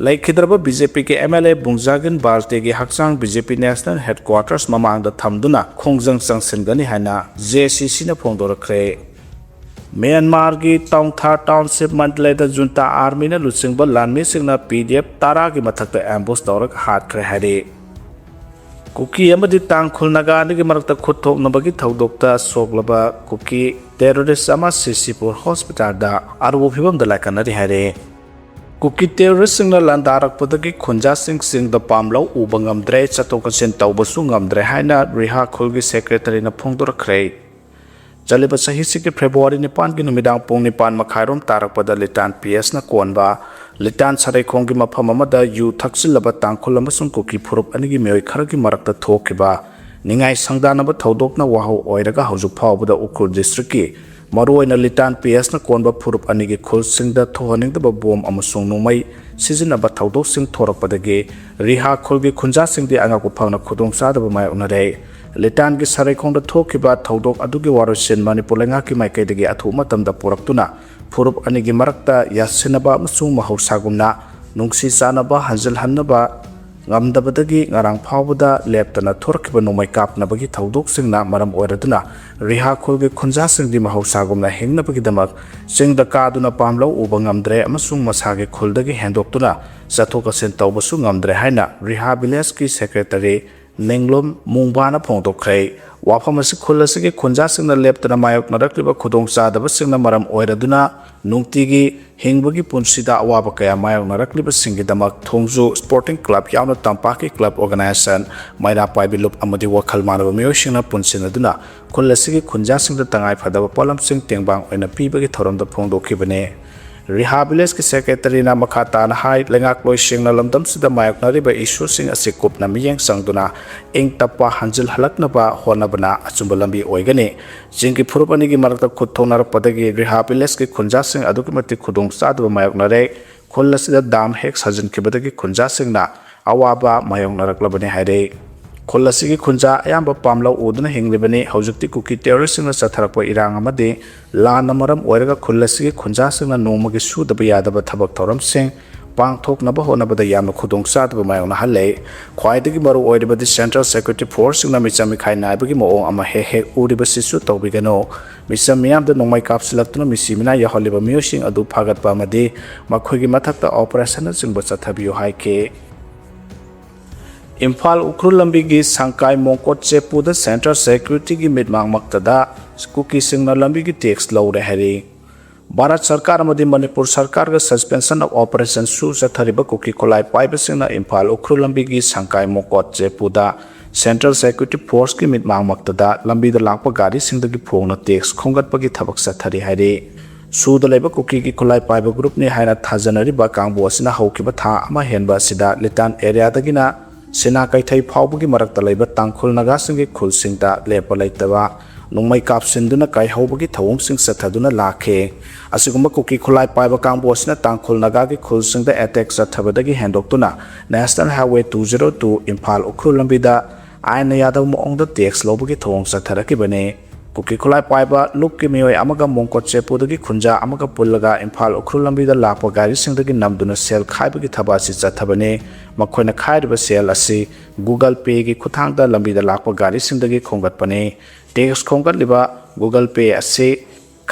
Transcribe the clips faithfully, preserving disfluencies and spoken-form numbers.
ꯂꯩꯈꯤꯗ꯭ꯔꯕ B J ꯄꯤꯒꯤ M L A ꯕꯨꯡꯖꯥꯒꯤꯟ ꯕꯥꯜꯇꯦꯒꯤ ꯍꯛꯆꯥꯡ ꯕꯤ ꯖꯦ ꯄꯤ ꯅꯦꯁꯅꯦꯜ ꯍꯦꯗꯀ꯭ꯋꯥꯇꯔꯁ ꯃꯃꯥꯡꯗ ꯊꯝꯗꯨꯅ ꯈꯣꯡꯖꯪ ꯆꯪꯁꯤꯟꯒꯅꯤ ꯍꯥꯏꯅ ꯖꯦ ꯑꯦ ꯁꯤ ꯁꯤꯅ ꯐꯣꯡꯗꯣꯔꯛꯈ꯭ꯔꯦ꯫ ꯃ꯭ꯌꯥꯟꯃꯥꯔꯒꯤ ꯇꯥꯎꯊꯥ ꯇꯥꯎꯟꯁꯤꯞ ꯃꯟꯗꯂꯦꯗ ꯖꯨꯟꯇꯥ ꯑꯥꯔꯃꯤꯅ ꯂꯨꯆꯤꯡꯕ ꯂꯥꯟꯃꯤꯁꯤꯡꯅ ꯄꯤ ꯗꯤ ꯑꯦꯐ ꯇꯔꯥꯒꯤ ꯃꯊꯛꯇ ꯑꯦꯝꯕꯨꯁ ꯇꯧꯔꯒ ꯍꯥꯠꯈ꯭ꯔꯦ ꯍꯥꯏꯔꯤ꯫ ꯀꯨꯀꯤ ꯑꯃꯗꯤ ꯇꯥꯡꯈꯨꯜ ꯅꯥꯒꯥ ꯑꯅꯤꯒꯤ ꯃꯔꯛꯇ ꯈꯨꯠ ꯊꯣꯛꯅꯕꯒꯤ ꯊꯧꯗꯣꯛꯇ ꯁꯣꯛꯂꯕ ꯀꯨꯀꯤ ꯇꯦꯔꯣꯔꯤꯁ ꯑꯃ ꯁꯤꯁꯤꯄꯨꯔ ꯍꯣꯁꯄꯤꯇꯥꯜꯗ ꯑꯔꯨꯕ ꯐꯤꯕꯝꯗ ꯂꯥꯏꯀꯠꯅꯔꯤ ꯍꯥꯏꯔꯦ꯫ ꯀꯨꯀꯤ ꯇꯦꯔꯣꯔꯤꯁꯁꯤꯡꯅ ꯂꯥꯟꯗꯥꯔꯛꯄꯗꯒꯤ ꯈꯨꯟꯖꯥꯁꯤꯡ ꯆꯤꯡꯗ ꯄꯥꯝꯂꯧ ꯎꯕ ꯉꯝꯗ꯭ꯔꯦ, ꯆꯠꯊꯣꯛ ꯆꯠꯁꯤꯟ ꯇꯧꯕꯁꯨ ꯉꯝꯗ꯭ꯔꯦ ꯍꯥꯏꯅ ꯔꯤꯍꯥ ꯈꯨꯜꯒꯤ ꯁꯦꯀ꯭ꯔꯦꯇꯔꯤꯅ ꯐꯣꯡꯗꯣꯔꯛꯈ꯭ꯔꯦ꯫ ꯆꯠꯂꯤꯕ ꯆꯍꯤꯁꯤꯒꯤ ꯐꯦꯕ꯭ꯔꯨꯋꯥꯔꯤ ꯅꯤꯄꯥꯟꯒꯤ ꯅꯨꯃꯤꯗꯥꯡ ꯄꯨꯡ ꯅꯤꯄꯥꯟ ꯃꯈꯥꯏꯔꯣꯝ ꯇꯥꯔꯛꯄꯗ ꯂꯤꯇꯥꯟ ꯄꯤ ꯑꯦꯁꯅ ꯀꯣꯟꯕ ꯂꯤꯇꯥꯟ ꯁꯔꯩꯈꯣꯡꯒꯤ ꯃꯐꯝ ꯑꯃꯗ ꯌꯨ ꯊꯛꯆꯤꯜꯂꯕ ꯇꯥꯡꯈꯨꯜ ꯑꯃꯁꯨꯡ ꯀꯨꯀꯤ ꯐꯨꯔꯨꯞ ꯑꯅꯤꯒꯤ ꯃꯤꯑꯣꯏ ꯈꯔꯒꯤ ꯃꯔꯛꯇ ꯊꯣꯛꯈꯤꯕ ꯅꯤꯡꯉꯥꯏ ꯁꯪꯗꯥꯅꯕ ꯊꯧꯗꯣꯛꯅ ꯋꯥꯍꯧ ꯑꯣꯏꯔꯒ ꯍꯧꯖꯤꯛ ꯐꯥꯎꯕꯗ ꯎꯈ꯭ꯔꯨꯜ ꯗꯤꯁꯇ꯭ꯔꯤꯛꯀꯤ ꯃꯔꯨꯑꯣꯏꯅ ꯂꯤꯇꯥꯟ ꯄꯤ ꯑꯦꯁꯅ ꯀꯣꯟꯕ ꯐꯨꯔꯨꯞ ꯑꯅꯤꯒꯤ ꯈꯨꯜꯁꯤꯡꯗ ꯊꯣꯛꯍꯟꯅꯤꯡꯗꯕ ꯕꯣꯝ ꯑꯃꯁꯨꯡ ꯅꯣꯡꯃꯩ ꯁꯤꯖꯤꯟꯅꯕ ꯊꯧꯗꯣꯛꯁꯤꯡ ꯊꯣꯔꯛꯄꯗꯒꯤ ꯔꯤꯍꯥ ꯈꯨꯜꯒꯤ ꯈꯨꯟꯖꯥꯁꯤꯡꯗꯤ ꯑꯉꯛꯄ ꯐꯪꯅ ꯈꯨꯗꯣꯡꯆꯥꯗꯕ ꯃꯥꯌꯣꯛꯅꯔꯦ꯫ ꯂꯤꯇꯥꯟꯒꯤ ꯁꯔꯩꯈꯣꯡꯗ ꯊꯣꯛꯈꯤꯕ ꯊꯧꯗꯣꯛ ꯑꯗꯨꯒꯤ ꯋꯥꯔꯣꯏꯁꯤꯟ ꯃꯅꯤꯄꯨꯔ ꯂꯩꯉꯥꯛꯀꯤ ꯃꯥꯏꯀꯩꯗꯒꯤ ꯑꯊꯨꯕ ꯃꯇꯝꯗ ꯄꯨꯔꯛꯇꯨꯅ ꯐꯨꯔꯨꯞ ꯑꯅꯤꯒꯤ ꯃꯔꯛꯇ ꯌꯥꯁꯤꯟꯅꯕ ꯑꯃꯁꯨꯡ ꯃꯍꯧꯁꯥꯒꯨꯝꯅ ꯅꯨꯡꯁꯤ ꯆꯥꯟꯅꯕ ꯍꯟꯖꯤꯜꯍꯟꯅꯕ ꯉꯝꯗꯕꯗꯒꯤ ꯉꯔꯥꯡ ꯐꯥꯎꯕꯗ ꯂꯦꯞꯇꯅ ꯊꯣꯔꯛꯈꯤꯕ ꯅꯣꯡꯃꯩ ꯀꯥꯞꯅꯕꯒꯤ ꯊꯧꯗꯣꯛꯁꯤꯡꯅ ꯃꯔꯝ ꯑꯣꯏꯔꯗꯨꯅ ꯔꯤꯍꯥ ꯈꯨꯜꯒꯤ ꯈꯨꯟꯖꯥꯁꯤꯡꯗꯤ ꯃꯍꯧꯁꯥꯒꯨꯝꯅ ꯍꯤꯡꯅꯕꯒꯤꯗꯃꯛ ꯆꯤꯡꯗ ꯀꯥꯗꯨꯅ ꯄꯥꯝꯂꯧ ꯎꯕ ꯉꯝꯗ꯭ꯔꯦ ꯑꯃꯁꯨꯡ ꯃꯁꯥꯒꯤ ꯈꯨꯜꯗꯒꯤ ꯍꯦꯟꯗꯣꯛꯇꯨꯅ ꯆꯠꯊꯣꯛ ꯆꯠꯁꯤꯟ ꯇꯧꯕꯁꯨ ꯉꯝꯗ꯭ꯔꯦ ꯍꯥꯏꯅ ꯔꯤꯍꯥ ꯚꯤꯂꯦꯖꯀꯤ ꯁꯦꯀ꯭ꯔꯦꯇꯔꯤ ꯅꯦꯡꯂꯨꯝ ꯃꯨꯡꯕꯥꯅ ꯐꯣꯡꯗꯣꯛꯈ꯭ꯔꯦ꯫ ꯋꯥꯐꯝ ꯑꯁꯤ ꯈꯨꯜ ꯑꯁꯤꯒꯤ ꯈꯨꯟꯖꯥꯁꯤꯡꯅ ꯂꯦꯞꯇꯅ ꯃꯥꯌꯣꯛꯅꯔꯛꯂꯤꯕ ꯈꯨꯗꯣꯡꯆꯥꯗꯕꯁꯤꯡꯅ ꯃꯔꯝ ꯑꯣꯏꯔꯗꯨꯅ ꯅꯨꯡꯇꯤꯒꯤ ꯍꯤꯡꯕꯒꯤ ꯄꯨꯟꯁꯤꯗ ꯑꯋꯥꯕ ꯀꯌꯥ ꯃꯥꯌꯣꯛꯅꯔꯛꯂꯤꯕꯁꯤꯡꯒꯤꯗꯃꯛ ꯊꯣꯡꯖꯨ ꯁ꯭ꯄꯣꯔꯇꯤꯡ ꯀ꯭ꯂꯕ ꯌꯥꯎꯅ ꯇꯝꯄꯥꯛꯀꯤ ꯀ꯭ꯂꯕ ꯑꯣꯔꯒꯅꯥꯏꯖꯦꯁꯟ, ꯃꯩꯔꯥ ꯄꯥꯏꯕꯤ ꯂꯨꯞ ꯑꯃꯗꯤ ꯋꯥꯈꯜ ꯃꯥꯟꯅꯕ ꯃꯤꯑꯣꯏꯁꯤꯡꯅ ꯄꯨꯟꯁꯤꯟꯅꯗꯨꯅ ꯈꯨꯜ ꯑꯁꯤꯒꯤ ꯈꯨꯟꯖꯥꯁꯤꯡꯗ ꯇꯉꯥꯏꯐꯗꯕ ꯄꯣꯠꯂꯝꯁꯤꯡ ꯇꯦꯡꯕꯥꯡ ꯑꯣꯏꯅ ꯄꯤꯕꯒꯤ ꯊꯧꯔꯝꯗ ꯐꯣꯡꯗꯣꯛꯈꯤꯕꯅꯤ꯫ ꯔꯤꯍꯥ ꯚꯤꯂꯦꯖꯀꯤ ꯁꯦꯀ꯭ꯔꯦꯇꯔꯤꯅ ꯃꯈꯥ ꯇꯥꯅ ꯍꯥꯏ, ꯂꯩꯉꯥꯛꯂꯣꯏꯁꯤꯡꯅ ꯂꯝꯗꯝꯁꯤꯗ ꯃꯥꯌꯣꯛꯅꯔꯤꯕ ꯏꯁꯨꯁꯤꯡ ꯑꯁꯤ ꯀꯨꯞꯅ ꯃꯤꯠꯌꯦꯡ ꯆꯪꯗꯨꯅ ꯏꯪ ꯇꯞꯄ ꯍꯟꯖꯤꯜꯍꯜꯂꯛꯅꯕ ꯍꯣꯠꯅꯕꯅ ꯑꯆꯨꯝꯕ ꯂꯝꯕꯤ ꯑꯣꯏꯒꯅꯤ꯫ ꯆꯤꯡꯒꯤ ꯐꯨꯔꯨꯞ ꯑꯅꯤꯒꯤ ꯃꯔꯛꯇ ꯈꯨꯠ ꯊꯣꯛꯅꯔꯛꯄꯗꯒꯤ ꯔꯤꯍꯥ ꯚꯤꯂꯦꯖꯀꯤ ꯈꯨꯟꯖꯥꯁꯤꯡ ꯑꯗꯨꯛꯀꯤ ꯃꯇꯤꯛ ꯈꯨꯗꯣꯡ ꯆꯥꯗꯕ ꯃꯥꯌꯣꯛꯅꯔꯦ꯫ ꯈꯨꯜ ꯑꯁꯤꯗ ꯗꯥꯝ ꯍꯦꯛ ꯁꯥꯖꯤꯟꯈꯤꯕꯗꯒꯤ ꯈꯨꯟꯖꯥꯁꯤꯡꯅ ꯑꯋꯥꯕ ꯃꯥꯌꯣꯛꯅꯔꯛꯂꯕꯅꯤ ꯍꯥꯏꯔꯦ꯫ ꯈꯨꯜ ꯑꯁꯤꯒꯤ ꯈꯨꯟꯖꯥ ꯑꯌꯥꯝꯕ ꯄꯥꯝꯂꯧ ꯎꯗꯨꯅ ꯍꯤꯡꯂꯤꯕꯅꯤ꯫ ꯍꯧꯖꯤꯛꯇꯤ ꯀꯨꯀꯤ ꯇꯦꯔꯣꯔꯤꯁꯁꯤꯡꯅ ꯆꯠꯊꯔꯛꯄ ꯏꯔꯥꯡ ꯑꯃꯗꯤ ꯂꯥꯟꯅ ꯃꯔꯝ ꯑꯣꯏꯔꯒ ꯈꯨꯜ ꯑꯁꯤꯒꯤ ꯈꯨꯟꯖꯥꯁꯤꯡꯅ ꯅꯣꯡꯃꯒꯤ ꯁꯨꯗꯕ ꯌꯥꯗꯕ ꯊꯕꯛ ꯊꯧꯔꯝꯁꯤꯡ ꯄꯥꯡꯊꯣꯛꯅꯕ ꯍꯣꯠꯅꯕꯗ ꯌꯥꯝꯅ ꯈꯨꯗꯣꯡꯆꯥꯗꯕ ꯃꯥꯌꯣꯛꯅꯍꯜꯂꯦ꯫ ꯈ꯭ꯋꯥꯏꯗꯒꯤ ꯃꯔꯨ ꯑꯣꯏꯔꯤꯕꯗꯤ Central Security Forceꯁꯤꯡꯅ ꯃꯤꯆꯝ ꯃꯤꯈꯥꯏ ꯅꯥꯏꯕꯒꯤ ꯃꯑꯣꯡ ꯑꯃ ꯍꯦꯛ ꯍꯦꯛ ꯎꯔꯤꯕꯁꯤꯁꯨ ꯇꯧꯕꯤꯒꯅꯨ꯫ ꯃꯤꯆꯝ ꯃꯤꯌꯥꯝꯗ ꯅꯣꯡꯃꯩ ꯀꯥꯞꯁꯤꯜꯂꯛꯇꯨꯅ ꯃꯤꯁꯤ ꯃꯤꯅꯥ ꯌꯥꯎꯍꯜꯂꯤꯕ ꯃꯤꯑꯣꯏꯁꯤꯡ ꯑꯗꯨ ꯐꯥꯒꯠꯄ ꯑꯃꯗꯤ ꯃꯈꯣꯏꯒꯤ ꯃꯊꯛꯇ operation ꯅꯆꯤꯡꯕ ꯆꯠꯊꯕꯤꯌꯨ ꯍꯥꯏꯈꯤ꯫ ꯏꯝꯐꯥꯜ ꯎꯈ꯭ꯔꯨꯜ ꯂꯝꯕꯤꯒꯤ ꯁꯪꯀꯥꯏ ꯃꯣꯡꯀꯣꯠ ꯆꯦꯄꯨꯗ Central Securityꯒꯤ ꯃꯤꯠꯃꯥꯡꯃꯛꯇꯗ ꯀꯨꯀꯤꯁꯤꯡꯅ ꯂꯝꯕꯤꯒꯤ tax ꯂꯧꯔꯦ ꯍꯥꯏꯔꯤ꯫ ꯚꯥꯔꯠ ꯁꯔꯀꯥꯔ ꯑꯃꯗꯤ ꯃꯅꯤꯄꯨꯔ ꯁꯔꯀꯥꯔꯒ suspension of operationꯁꯨ ꯆꯠꯊꯔꯤꯕ ꯀꯨꯀꯤ ꯈꯨꯠꯂꯥꯏ ꯄꯥꯏꯕꯁꯤꯡꯅ ꯏꯝꯐꯥꯜ ꯎꯈ꯭ꯔꯨꯜ ꯂꯝꯕꯤꯒꯤ ꯁꯪꯀꯥꯏ ꯃꯣꯡꯀꯣꯠ ꯆꯦꯄꯨꯗ Central Security Forceꯀꯤ ꯃꯤꯠꯃꯥꯡꯃꯛꯇꯗ ꯂꯝꯕꯤꯗ ꯂꯥꯛꯄ ꯒꯥꯔꯤꯁꯤꯡꯗꯒꯤ ꯐꯣꯡꯅ tax ꯈꯣꯝꯒꯠꯄꯒꯤ ꯊꯕꯛ ꯆꯠꯊꯔꯤ ꯍꯥꯏꯔꯤ꯫ ꯁꯨꯗ ꯂꯩꯕ ꯀꯨꯀꯤꯒꯤ ꯈꯨꯠꯂꯥꯏ ꯄꯥꯏꯕ groupꯅꯤ ꯍꯥꯏꯅ ꯊꯥꯖꯅꯔꯤꯕ ꯀꯥꯡꯕꯨ ꯑꯁꯤꯅ ꯍꯧꯈꯤꯕ ꯊꯥ ꯑꯃ ꯍꯦꯟꯕ ꯑꯁꯤꯗ ꯂꯤꯇꯥꯟ areaꯗꯒꯤꯅ ꯁꯤꯅꯥ ꯀꯩꯊꯩ ꯐꯥꯎꯕꯒꯤ ꯃꯔꯛꯇ ꯂꯩꯕ ꯇꯥꯡꯈꯨꯜ ꯅꯥꯒꯥꯁꯤꯡꯒꯤ ꯈꯨꯜꯁꯤꯡꯗ ꯂꯦꯞꯄ ꯂꯩꯇꯕ ꯅꯣꯡꯃꯩ ꯀꯥꯞꯁꯤꯟꯗꯨꯅ ꯀꯥꯏꯍꯧꯕꯒꯤ ꯊꯧꯑꯣꯡꯁꯤꯡ ꯆꯠꯊꯗꯨꯅ ꯂꯥꯛꯈꯤ꯫ ꯑꯁꯤꯒꯨꯝꯕ ꯀꯨꯀꯤ ꯈꯨꯠꯂꯥꯏ ꯄꯥꯏꯕ ꯀꯥꯡꯕꯨ ꯑꯁꯤꯅ ꯇꯥꯡꯈꯨꯜ ꯅꯥꯒꯥꯒꯤ ꯈꯨꯜꯁꯤꯡꯗ attack ꯆꯠꯊꯕꯗꯒꯤ ꯍꯦꯟꯗꯣꯛꯇꯨꯅ National Highway two zero two Imphal Ukhrul ꯂꯝꯕꯤꯗ ꯑꯥꯏꯟꯅ ꯌꯥꯗꯕ ꯃꯑꯣꯡꯗ tax ꯂꯧꯕꯒꯤ ꯊꯧꯑꯣꯡ ꯆꯠꯊꯔꯛꯈꯤꯕꯅꯤ꯫ ꯀꯨꯀꯤ ꯈꯨꯠꯂꯥꯏ ꯄꯥꯏꯕ ꯂꯨꯞꯀꯤ ꯃꯤꯑꯣꯏ ꯑꯃꯒ ꯃꯣꯡꯀꯣꯠ ꯆꯦꯄꯨꯗꯒꯤ ꯈꯨꯟꯖꯥ ꯑꯃꯒ ꯄꯨꯜꯂꯒ ꯏꯝꯐꯥꯜ ꯎꯈ꯭ꯔꯨꯜ ꯂꯝꯕꯤꯗ ꯂꯥꯛꯄ ꯒꯥꯔꯤꯁꯤꯡꯗꯒꯤ ꯅꯝꯗꯨꯅ ꯁꯦꯜ ꯈꯥꯏꯕꯒꯤ ꯊꯕꯛ ꯑꯁꯤ ꯆꯠꯊꯕꯅꯤ꯫ ꯃꯈꯣꯏꯅ ꯈꯥꯏꯔꯤꯕ ꯁꯦꯜ ꯑꯁꯤ Google Payꯒꯤ ꯈꯨꯠꯊꯥꯡꯗ ꯂꯝꯕꯤꯗ ꯂꯥꯛꯄ ꯒꯥꯔꯤꯁꯤꯡꯗꯒꯤ ꯈꯣꯝꯒꯠꯄꯅꯤ꯫ Tax ꯈꯣꯝꯒꯠꯂꯤꯕ Google Pay ꯑꯁꯤ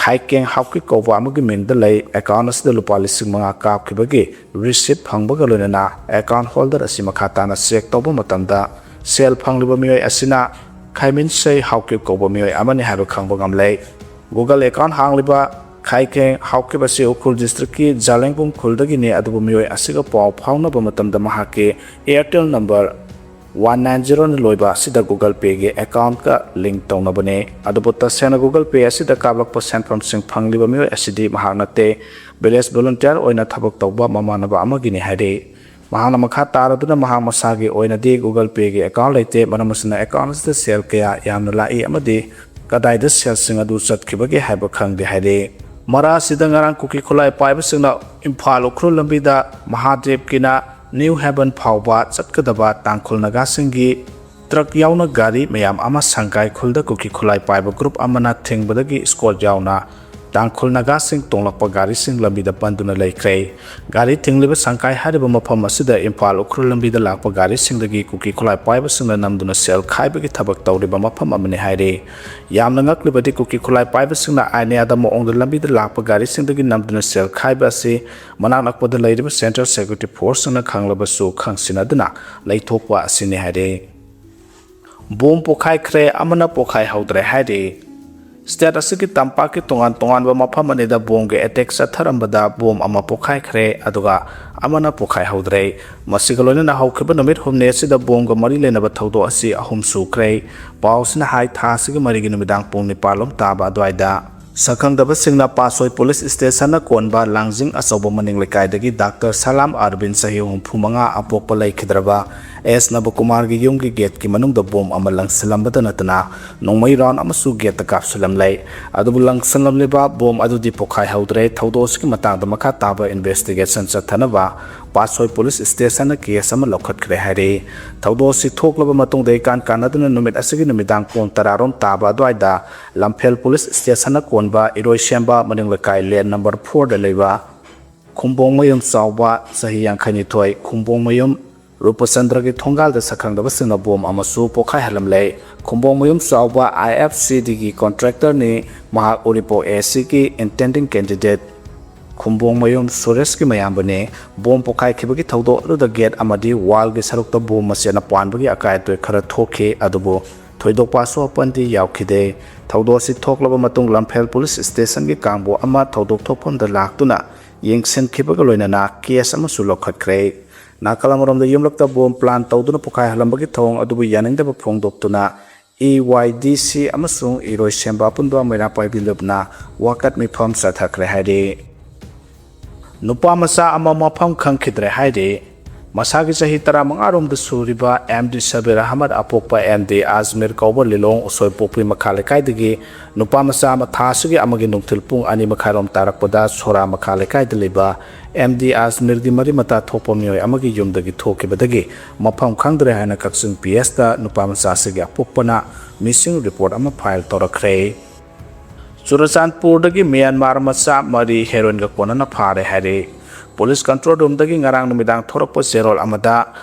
ꯈꯥꯏꯀꯦꯡ ꯍꯥꯎꯀꯤꯞ ꯀꯧꯕ ꯑꯃꯒꯤ ꯃꯤꯡꯗ ꯂꯩ꯫ Account ꯑꯁꯤꯗ ꯂꯨꯄꯥ ꯂꯤꯁꯤꯡ ꯃꯉꯥ ꯀꯥꯞꯈꯤꯕꯒꯤ receipt ꯐꯪꯕꯒ ꯂꯣꯏꯅꯅ account holder ꯑꯁꯤ ꯃꯈꯥ ꯇꯥꯅ check ꯇꯧꯕ ꯃꯇꯝꯗ ꯁꯦꯜ ꯐꯪꯂꯤꯕ ꯃꯤꯑꯣꯏ ꯑꯁꯤꯅ ꯈꯥꯏꯃꯤꯟꯁꯩ ꯍꯥꯎꯀꯤꯞ ꯀꯧꯕ ꯃꯤꯑꯣꯏ ꯑꯃꯅꯤ ꯍꯥꯏꯕ ꯈꯪꯕ ꯉꯝꯂꯦ꯫ Google account ꯍꯥꯡꯂꯤꯕ ꯈꯥꯏꯀꯦꯡ ꯍꯥꯎꯀꯤꯞ ꯑꯁꯤ ꯎꯈ꯭ꯔꯨꯜ districtꯀꯤ ꯖꯥꯂꯦꯡꯕꯨꯡ ꯈꯨꯜꯗꯒꯤꯅꯤ, ꯑꯗꯨꯕꯨ ꯃꯤꯑꯣꯏ ꯑꯁꯤꯒ ꯄꯥꯎ ꯐꯥꯎꯅꯕ ꯃꯇꯝꯗ ꯃꯍꯥꯛꯀꯤ Airtel number one nine zeroꯅ ꯂꯣꯏꯕ ꯑꯁꯤꯗ Google Payꯒꯤ accountꯀ link ꯇꯧꯅꯕꯅꯤ꯫ ꯑꯗꯨꯕꯨ ꯇꯁꯦꯡꯅ Google Pay ꯑꯁꯤꯗ ꯀꯥꯞꯂꯛꯄ ꯁꯦꯟꯐꯝꯁꯤꯡ ꯐꯪꯂꯤꯕ ꯃꯤꯑꯣꯏ ꯑꯁꯤꯗꯤ ꯃꯍꯥꯛ ꯅꯠꯇꯦ, village volunteer ꯑꯣꯏꯅ ꯊꯕꯛ ꯇꯧꯕ ꯃꯃꯥꯟꯅꯕ ꯑꯃꯒꯤꯅꯤ ꯍꯥꯏꯔꯤ꯫ ꯃꯍꯥꯛꯅ ꯃꯈꯥ ꯇꯥꯔꯗꯨꯅ ꯃꯍꯥꯛ ꯃꯁꯥꯒꯤ ꯑꯣꯏꯅꯗꯤ Google Payꯒꯤ account ꯂꯩꯇꯦ, ꯃꯔꯝ ꯑꯁꯤꯅ account ꯑꯁꯤꯗ ꯁꯦꯜ ꯀꯌꯥ ꯌꯥꯝꯅ ꯂꯥꯛꯏ ꯑꯃꯗꯤ ꯀꯗꯥꯏꯗ ꯁꯦꯜꯁꯤꯡ ꯑꯗꯨ ꯆꯠꯈꯤꯕꯒꯦ ꯍꯥꯏꯕ ꯈꯪꯗꯦ ꯍꯥꯏꯔꯤ꯫ ꯃꯔꯥ ꯑꯁꯤꯗ ꯉꯔꯥꯡ ꯀꯨꯀꯤ ꯈꯨꯠꯂꯥꯏ ꯄꯥꯏꯕꯁꯤꯡꯅ ꯏꯝꯐꯥꯜ ꯎꯈ꯭ꯔꯨꯜ ꯂꯝꯕꯤꯗ ꯃꯍꯥꯗꯦꯕꯀꯤꯅ New Haven ꯐꯥꯎꯕ ꯆꯠꯀꯗꯕ ꯇꯥꯡꯈꯨꯜ ꯅꯥꯒꯥꯁꯤꯡꯒꯤ truck ꯌꯥꯎꯅ ꯒꯥꯔꯤ ꯃꯌꯥꯝ ꯑꯃ ꯁꯪꯒꯥꯏ ꯈꯨꯜꯗ ꯀꯨꯀꯤ ꯈꯨꯠꯂꯥꯏ ꯄꯥꯏꯕ group ꯑꯃꯅ ꯊꯤꯡꯕꯗꯒꯤ escort ꯌꯥꯎꯅ ꯇꯥꯡꯈꯨꯜ ꯅꯥꯒꯥꯁꯤꯡ ꯇꯣꯡꯂꯛꯄ ꯒꯥꯔꯤꯁꯤꯡ ꯂꯝꯕꯤꯗ ꯄꯟꯗꯨꯅ ꯂꯩꯈ꯭ꯔꯦ꯫ ꯒꯥꯔꯤ ꯊꯤꯡꯂꯤꯕ ꯁꯪꯀꯥꯏ ꯍꯥꯏꯔꯤꯕ ꯃꯐꯝ ꯑꯁꯤꯗ ꯏꯝꯐꯥꯜ ꯎꯈ꯭ꯔꯨꯜ ꯂꯝꯕꯤꯗ ꯂꯥꯛꯄ ꯒꯥꯔꯤꯁꯤꯡꯗꯒꯤ ꯀꯨꯀꯤ ꯈꯨꯠꯂꯥꯏ ꯄꯥꯏꯕꯁꯤꯡꯅ ꯅꯝꯗꯨꯅ ꯁꯦꯜ ꯈꯥꯏꯕꯒꯤ ꯊꯕꯛ ꯇꯧꯔꯤꯕ ꯃꯐꯝ ꯑꯃꯅꯤ ꯍꯥꯏꯔꯤ꯫ ꯌꯥꯝꯅ ꯉꯛꯂꯤꯕꯗꯤ ꯀꯨꯀꯤ ꯈꯨꯠꯂꯥꯏ ꯄꯥꯏꯕꯁꯤꯡꯅ ꯑꯥꯏꯟ ꯌꯥꯗꯕ ꯃꯑꯣꯡꯗ ꯂꯝꯕꯤꯗ ꯂꯥꯛꯄ ꯒꯥꯔꯤꯁꯤꯡꯗꯒꯤ ꯅꯝꯗꯨꯅ ꯁꯦꯜ ꯈꯥꯏꯕ ꯑꯁꯤ ꯃꯅꯥꯛ ꯅꯛꯄꯗ ꯂꯩꯔꯤꯕ Central Security Forceꯁꯤꯡꯅ ꯈꯪꯂꯕꯁꯨ ꯈꯪꯁꯤꯟꯅꯗꯨꯅ ꯂꯩꯊꯣꯛꯄ ꯑꯁꯤꯅꯤ ꯍꯥꯏꯔꯤ꯫ ꯕꯣꯝ ꯄꯣꯈꯥꯏꯈ꯭ꯔꯦ, ꯑꯃꯅ ꯄꯣꯈꯥꯏꯍꯧꯗ꯭ꯔꯦ ꯍꯥꯏꯔꯤ꯫ State ꯑꯁꯤꯒꯤ ꯇꯝꯄꯥꯛꯀꯤ ꯇꯣꯉꯥꯟ ꯇꯣꯉꯥꯟꯕ ꯃꯐꯝ ꯑꯅꯤꯗ ꯕꯣꯝꯒꯤ attack ꯆꯠꯊꯔꯝꯕꯗ ꯕꯣꯝ ꯑꯃ ꯄꯣꯈꯥꯏꯈ꯭ꯔꯦ, ꯑꯗꯨꯒ ꯑꯃꯅ ꯄꯣꯈꯥꯏꯍꯧꯗ꯭ꯔꯦ꯫ ꯃꯁꯤꯒ ꯂꯣꯏꯅꯅ ꯍꯧꯈꯤꯕ ꯅꯨꯃꯤꯠ ꯍꯨꯝꯅꯤ ꯑꯁꯤꯗ ꯕꯣꯝꯒ ꯃꯔꯤ ꯂꯩꯅꯕ ꯊꯧꯗꯣꯛ ꯑꯁꯤ ꯑꯍꯨꯝ ꯁꯨꯈ꯭ꯔꯦ꯫ ꯄꯥꯎꯁꯤꯅ ꯍꯥꯏ, ꯊꯥ ꯑꯁꯤꯒꯤ ꯃꯔꯤꯒꯤ ꯅꯨꯃꯤꯗꯥꯡ ꯄꯨꯡ ꯅꯤꯄꯥꯟ ꯂꯣꯝ ꯇꯥꯕ ꯑꯗꯨꯋꯥꯏꯗ ꯁꯛꯈꯪꯗꯕꯁꯤꯡꯅ ꯄꯥꯠꯁꯣꯏ Police Stationꯅ ꯀꯣꯟꯕ ꯂꯥꯡꯖꯤꯡ ꯑꯆꯧꯕ ꯃꯅꯤꯡ ꯂꯩꯀꯥꯏꯗꯒꯤ Doctor ꯁꯂꯥꯝ ꯑꯔꯕꯤꯟ, ꯆꯍꯤ ꯍꯨꯝꯐꯨ ꯃꯉꯥ, ꯑꯄꯣꯛꯄ ꯂꯩꯈꯤꯗ꯭ꯔꯕ ꯑꯦꯁ ꯅꯕꯀꯨꯃꯥꯔꯒꯤ ꯌꯨꯝꯒꯤ gateꯀꯤ ꯃꯅꯨꯡꯗ ꯕꯣꯝ ꯑꯃ ꯂꯪꯁꯤꯜꯂꯝꯕꯗ ꯅꯠꯇꯅ ꯅꯣꯡꯃꯩ round ꯑꯃꯁꯨ gateꯇ ꯀꯥꯞꯁꯤꯜꯂꯝꯂꯦ꯫ ꯑꯗꯨꯕꯨ ꯂꯪꯁꯤꯜꯂꯝꯂꯤꯕ ꯕꯣꯝ ꯑꯗꯨꯗꯤ ꯄꯣꯈꯥꯏꯍꯧꯗ꯭ꯔꯦ꯫ ꯊꯧꯗꯣꯛ ꯑꯁꯤꯒꯤ ꯃꯇꯥꯡꯗ ꯃꯈꯥ ꯇꯥꯕ investigation ꯆꯠꯊꯅꯕ ꯄꯥꯠꯁꯣꯏ Police Stationꯅ case ꯑꯃ ꯂꯧꯈꯠꯈ꯭ꯔꯦ ꯍꯥꯏꯔꯤ꯫ ꯊꯧꯗꯣꯛ ꯑꯁꯤ ꯊꯣꯛꯂꯕ ꯃꯇꯨꯡꯗ ꯏꯀꯥꯟ ꯀꯥꯟꯅꯗꯨꯅ ꯅꯨꯃꯤꯠ ꯑꯁꯤꯒꯤ ꯅꯨꯃꯤꯗꯥꯡ ꯄꯨꯡ ꯇꯔꯥ ꯔꯣꯝ ꯇꯥꯕ ꯑꯗꯨꯋꯥꯏꯗ ꯂꯝꯐꯦꯜ Police Stationꯅ ꯀꯣꯟꯕ ꯏꯔꯣꯏꯁꯦꯝꯕ ꯃꯅꯤꯡ ꯂꯩꯀꯥꯏ lane number fourꯗ ꯂꯩꯕ ꯈꯨꯝꯕꯣꯡꯃꯌꯨꯝ ꯆꯥꯎꯕ, ꯆꯍꯤ ꯌꯥꯡꯈꯩꯅꯤꯊꯣꯏ, ꯈꯨꯝꯕꯣꯡꯃꯌꯨꯝ ꯔꯨꯄꯆꯟꯗ꯭ꯔꯒꯤ ꯊꯣꯡꯒꯥꯜꯗ ꯁꯛꯈꯪꯗꯕꯁꯤꯡꯅ ꯕꯣꯝ ꯑꯃꯁꯨ ꯄꯣꯈꯥꯏꯍꯜꯂꯝꯂꯦ꯫ ꯈꯨꯝꯕꯣꯡꯃꯌꯨꯝ ꯆꯥꯎꯕ IFCDꯒꯤ contractorꯅꯤ, ꯃꯍꯥꯛ ꯎꯔꯤꯄꯣꯛ ACꯒꯤ intending candidate ꯈꯨꯝꯕꯣꯡꯃꯌꯨꯝ ꯁꯨꯔꯦꯁꯀꯤ ꯃꯌꯥꯝꯕꯅꯤ꯫ ꯕꯣꯝ ꯄꯣꯈꯥꯏꯈꯤꯕꯒꯤ ꯊꯧꯗꯣꯛ ꯑꯗꯨꯗ gate ꯑꯃꯗꯤ wallꯒꯤ ꯁꯔꯨꯛꯇ ꯕꯣꯝ ꯃꯆꯦꯠꯅ ꯄꯥꯟꯕꯒꯤ ꯑꯀꯥꯏ ꯑꯇꯣꯏ ꯈꯔ ꯊꯣꯛꯈꯤ, ꯑꯗꯨꯕꯨ ꯊꯣꯏꯗꯣꯛꯄ ꯑꯁꯣꯛ ꯑꯄꯟꯗꯤ ꯌꯥꯎꯈꯤꯗꯦ꯫ ꯊꯧꯗꯣꯛ ꯑꯁꯤ ꯊꯣꯛꯂꯕ ꯃꯇꯨꯡ ꯂꯝꯐꯦꯜ Police Stationꯒꯤ ꯀꯥꯡꯕꯨ ꯑꯃ ꯊꯧꯗꯣꯛ ꯊꯣꯛꯐꯝꯗ ꯂꯥꯛꯇꯨꯅ ꯌꯦꯡꯁꯤꯟꯈꯤꯕꯒ ꯂꯣꯏꯅꯅ case ꯑꯃꯁꯨ ꯂꯧꯈꯠꯈ꯭ꯔꯦ꯫ ꯅꯥꯀꯜ ꯑꯃꯔꯣꯝꯗ ꯌꯨꯝꯂꯛꯇ ꯕꯣꯝ plant ꯇꯧꯗꯨꯅ ꯄꯣꯈꯥꯏꯍꯜꯂꯝꯕꯒꯤ ꯊꯧꯑꯣꯡ ꯑꯗꯨꯕꯨ ꯌꯥꯅꯤꯡꯗꯕ ꯐꯣꯡꯗꯣꯛꯇꯨꯅ EYDC ꯑꯃꯁꯨꯡ ꯏꯔꯣꯏꯁꯦꯝꯕ ꯑꯄꯨꯟꯕ ꯃꯩꯔꯥ ꯄꯥꯏꯕꯤ ꯂꯨꯞꯅ ꯋꯥꯀꯠ ꯃꯤꯐꯝ ꯆꯠꯊꯈ꯭ꯔꯦ ꯍꯥꯏꯔꯤ꯫ ꯅꯨꯄꯥ ꯃꯆꯥ ꯑꯃ ꯃꯐꯝ ꯈꯪꯈꯤꯗ꯭ꯔꯦ ꯍꯥꯏꯔꯤ꯫ ꯃꯁꯥꯒꯤ ꯆꯍꯤ ꯇꯔꯥꯃꯉꯥ ꯔꯣꯝꯗ ꯁꯨꯔꯤꯕ MD ꯁꯕꯤꯔ ꯑꯍꯃꯗ ꯑꯄꯣꯛꯄ MD ꯑꯖꯃꯤꯔ ꯀꯧꯕ ꯂꯤꯂꯣꯡ ꯎꯁꯣꯏꯄꯣꯛꯄꯤ ꯃꯈꯥ ꯂꯩꯀꯥꯏꯗꯒꯤ ꯅꯨꯄꯥ ꯃꯆꯥ ꯑꯃ ꯊꯥ ꯑꯁꯤꯒꯤ ꯑꯃꯒꯤ ꯅꯨꯡꯊꯤꯜ ꯄꯨꯡ ꯑꯅꯤ ꯃꯈꯥꯏꯔꯣꯝ ꯇꯥꯔꯛꯄꯗ ꯁꯣꯔꯥ ꯃꯈꯥ ꯂꯩꯀꯥꯏꯗ ꯂꯩꯕ MD ꯑꯖꯃꯤꯔꯒꯤ ꯃꯔꯤ ꯃꯇꯥ ꯊꯣꯛꯄ ꯃꯤꯑꯣꯏ ꯑꯃꯒꯤ ꯌꯨꯝꯗꯒꯤ ꯊꯣꯛꯈꯤꯕꯗꯒꯤ ꯃꯐꯝ ꯈꯪꯗ꯭ꯔꯦ ꯍꯥꯏꯅ ꯀꯛꯆꯤꯡ PSꯇ ꯅꯨꯄꯥ ꯃꯆꯥ ꯑꯁꯤꯒꯤ ꯑꯄꯣꯛꯄꯅ missing report ꯑꯃ file ꯇꯧꯔꯛꯈ꯭ꯔꯦ꯫ ꯆꯨꯔꯆꯥꯟꯄꯨꯔꯗꯒꯤ ꯃ꯭ꯌꯥꯟꯃꯥꯔ ꯃꯆꯥ ꯃꯔꯤ ꯍꯦꯔꯣꯏꯟꯒ ꯀꯣꯟꯅꯅ ꯐꯥꯔꯦ ꯍꯥꯏꯔꯦ꯫ ꯄꯨꯂꯤꯁ ꯀꯟꯇ꯭ꯔꯣꯜ ꯔꯨꯝꯗꯒꯤ ꯉꯔꯥꯡ ꯅꯨꯃꯤꯗꯥꯡ ꯊꯣꯔꯛꯄ ꯆꯦꯔꯣꯜ ꯑꯃꯗ,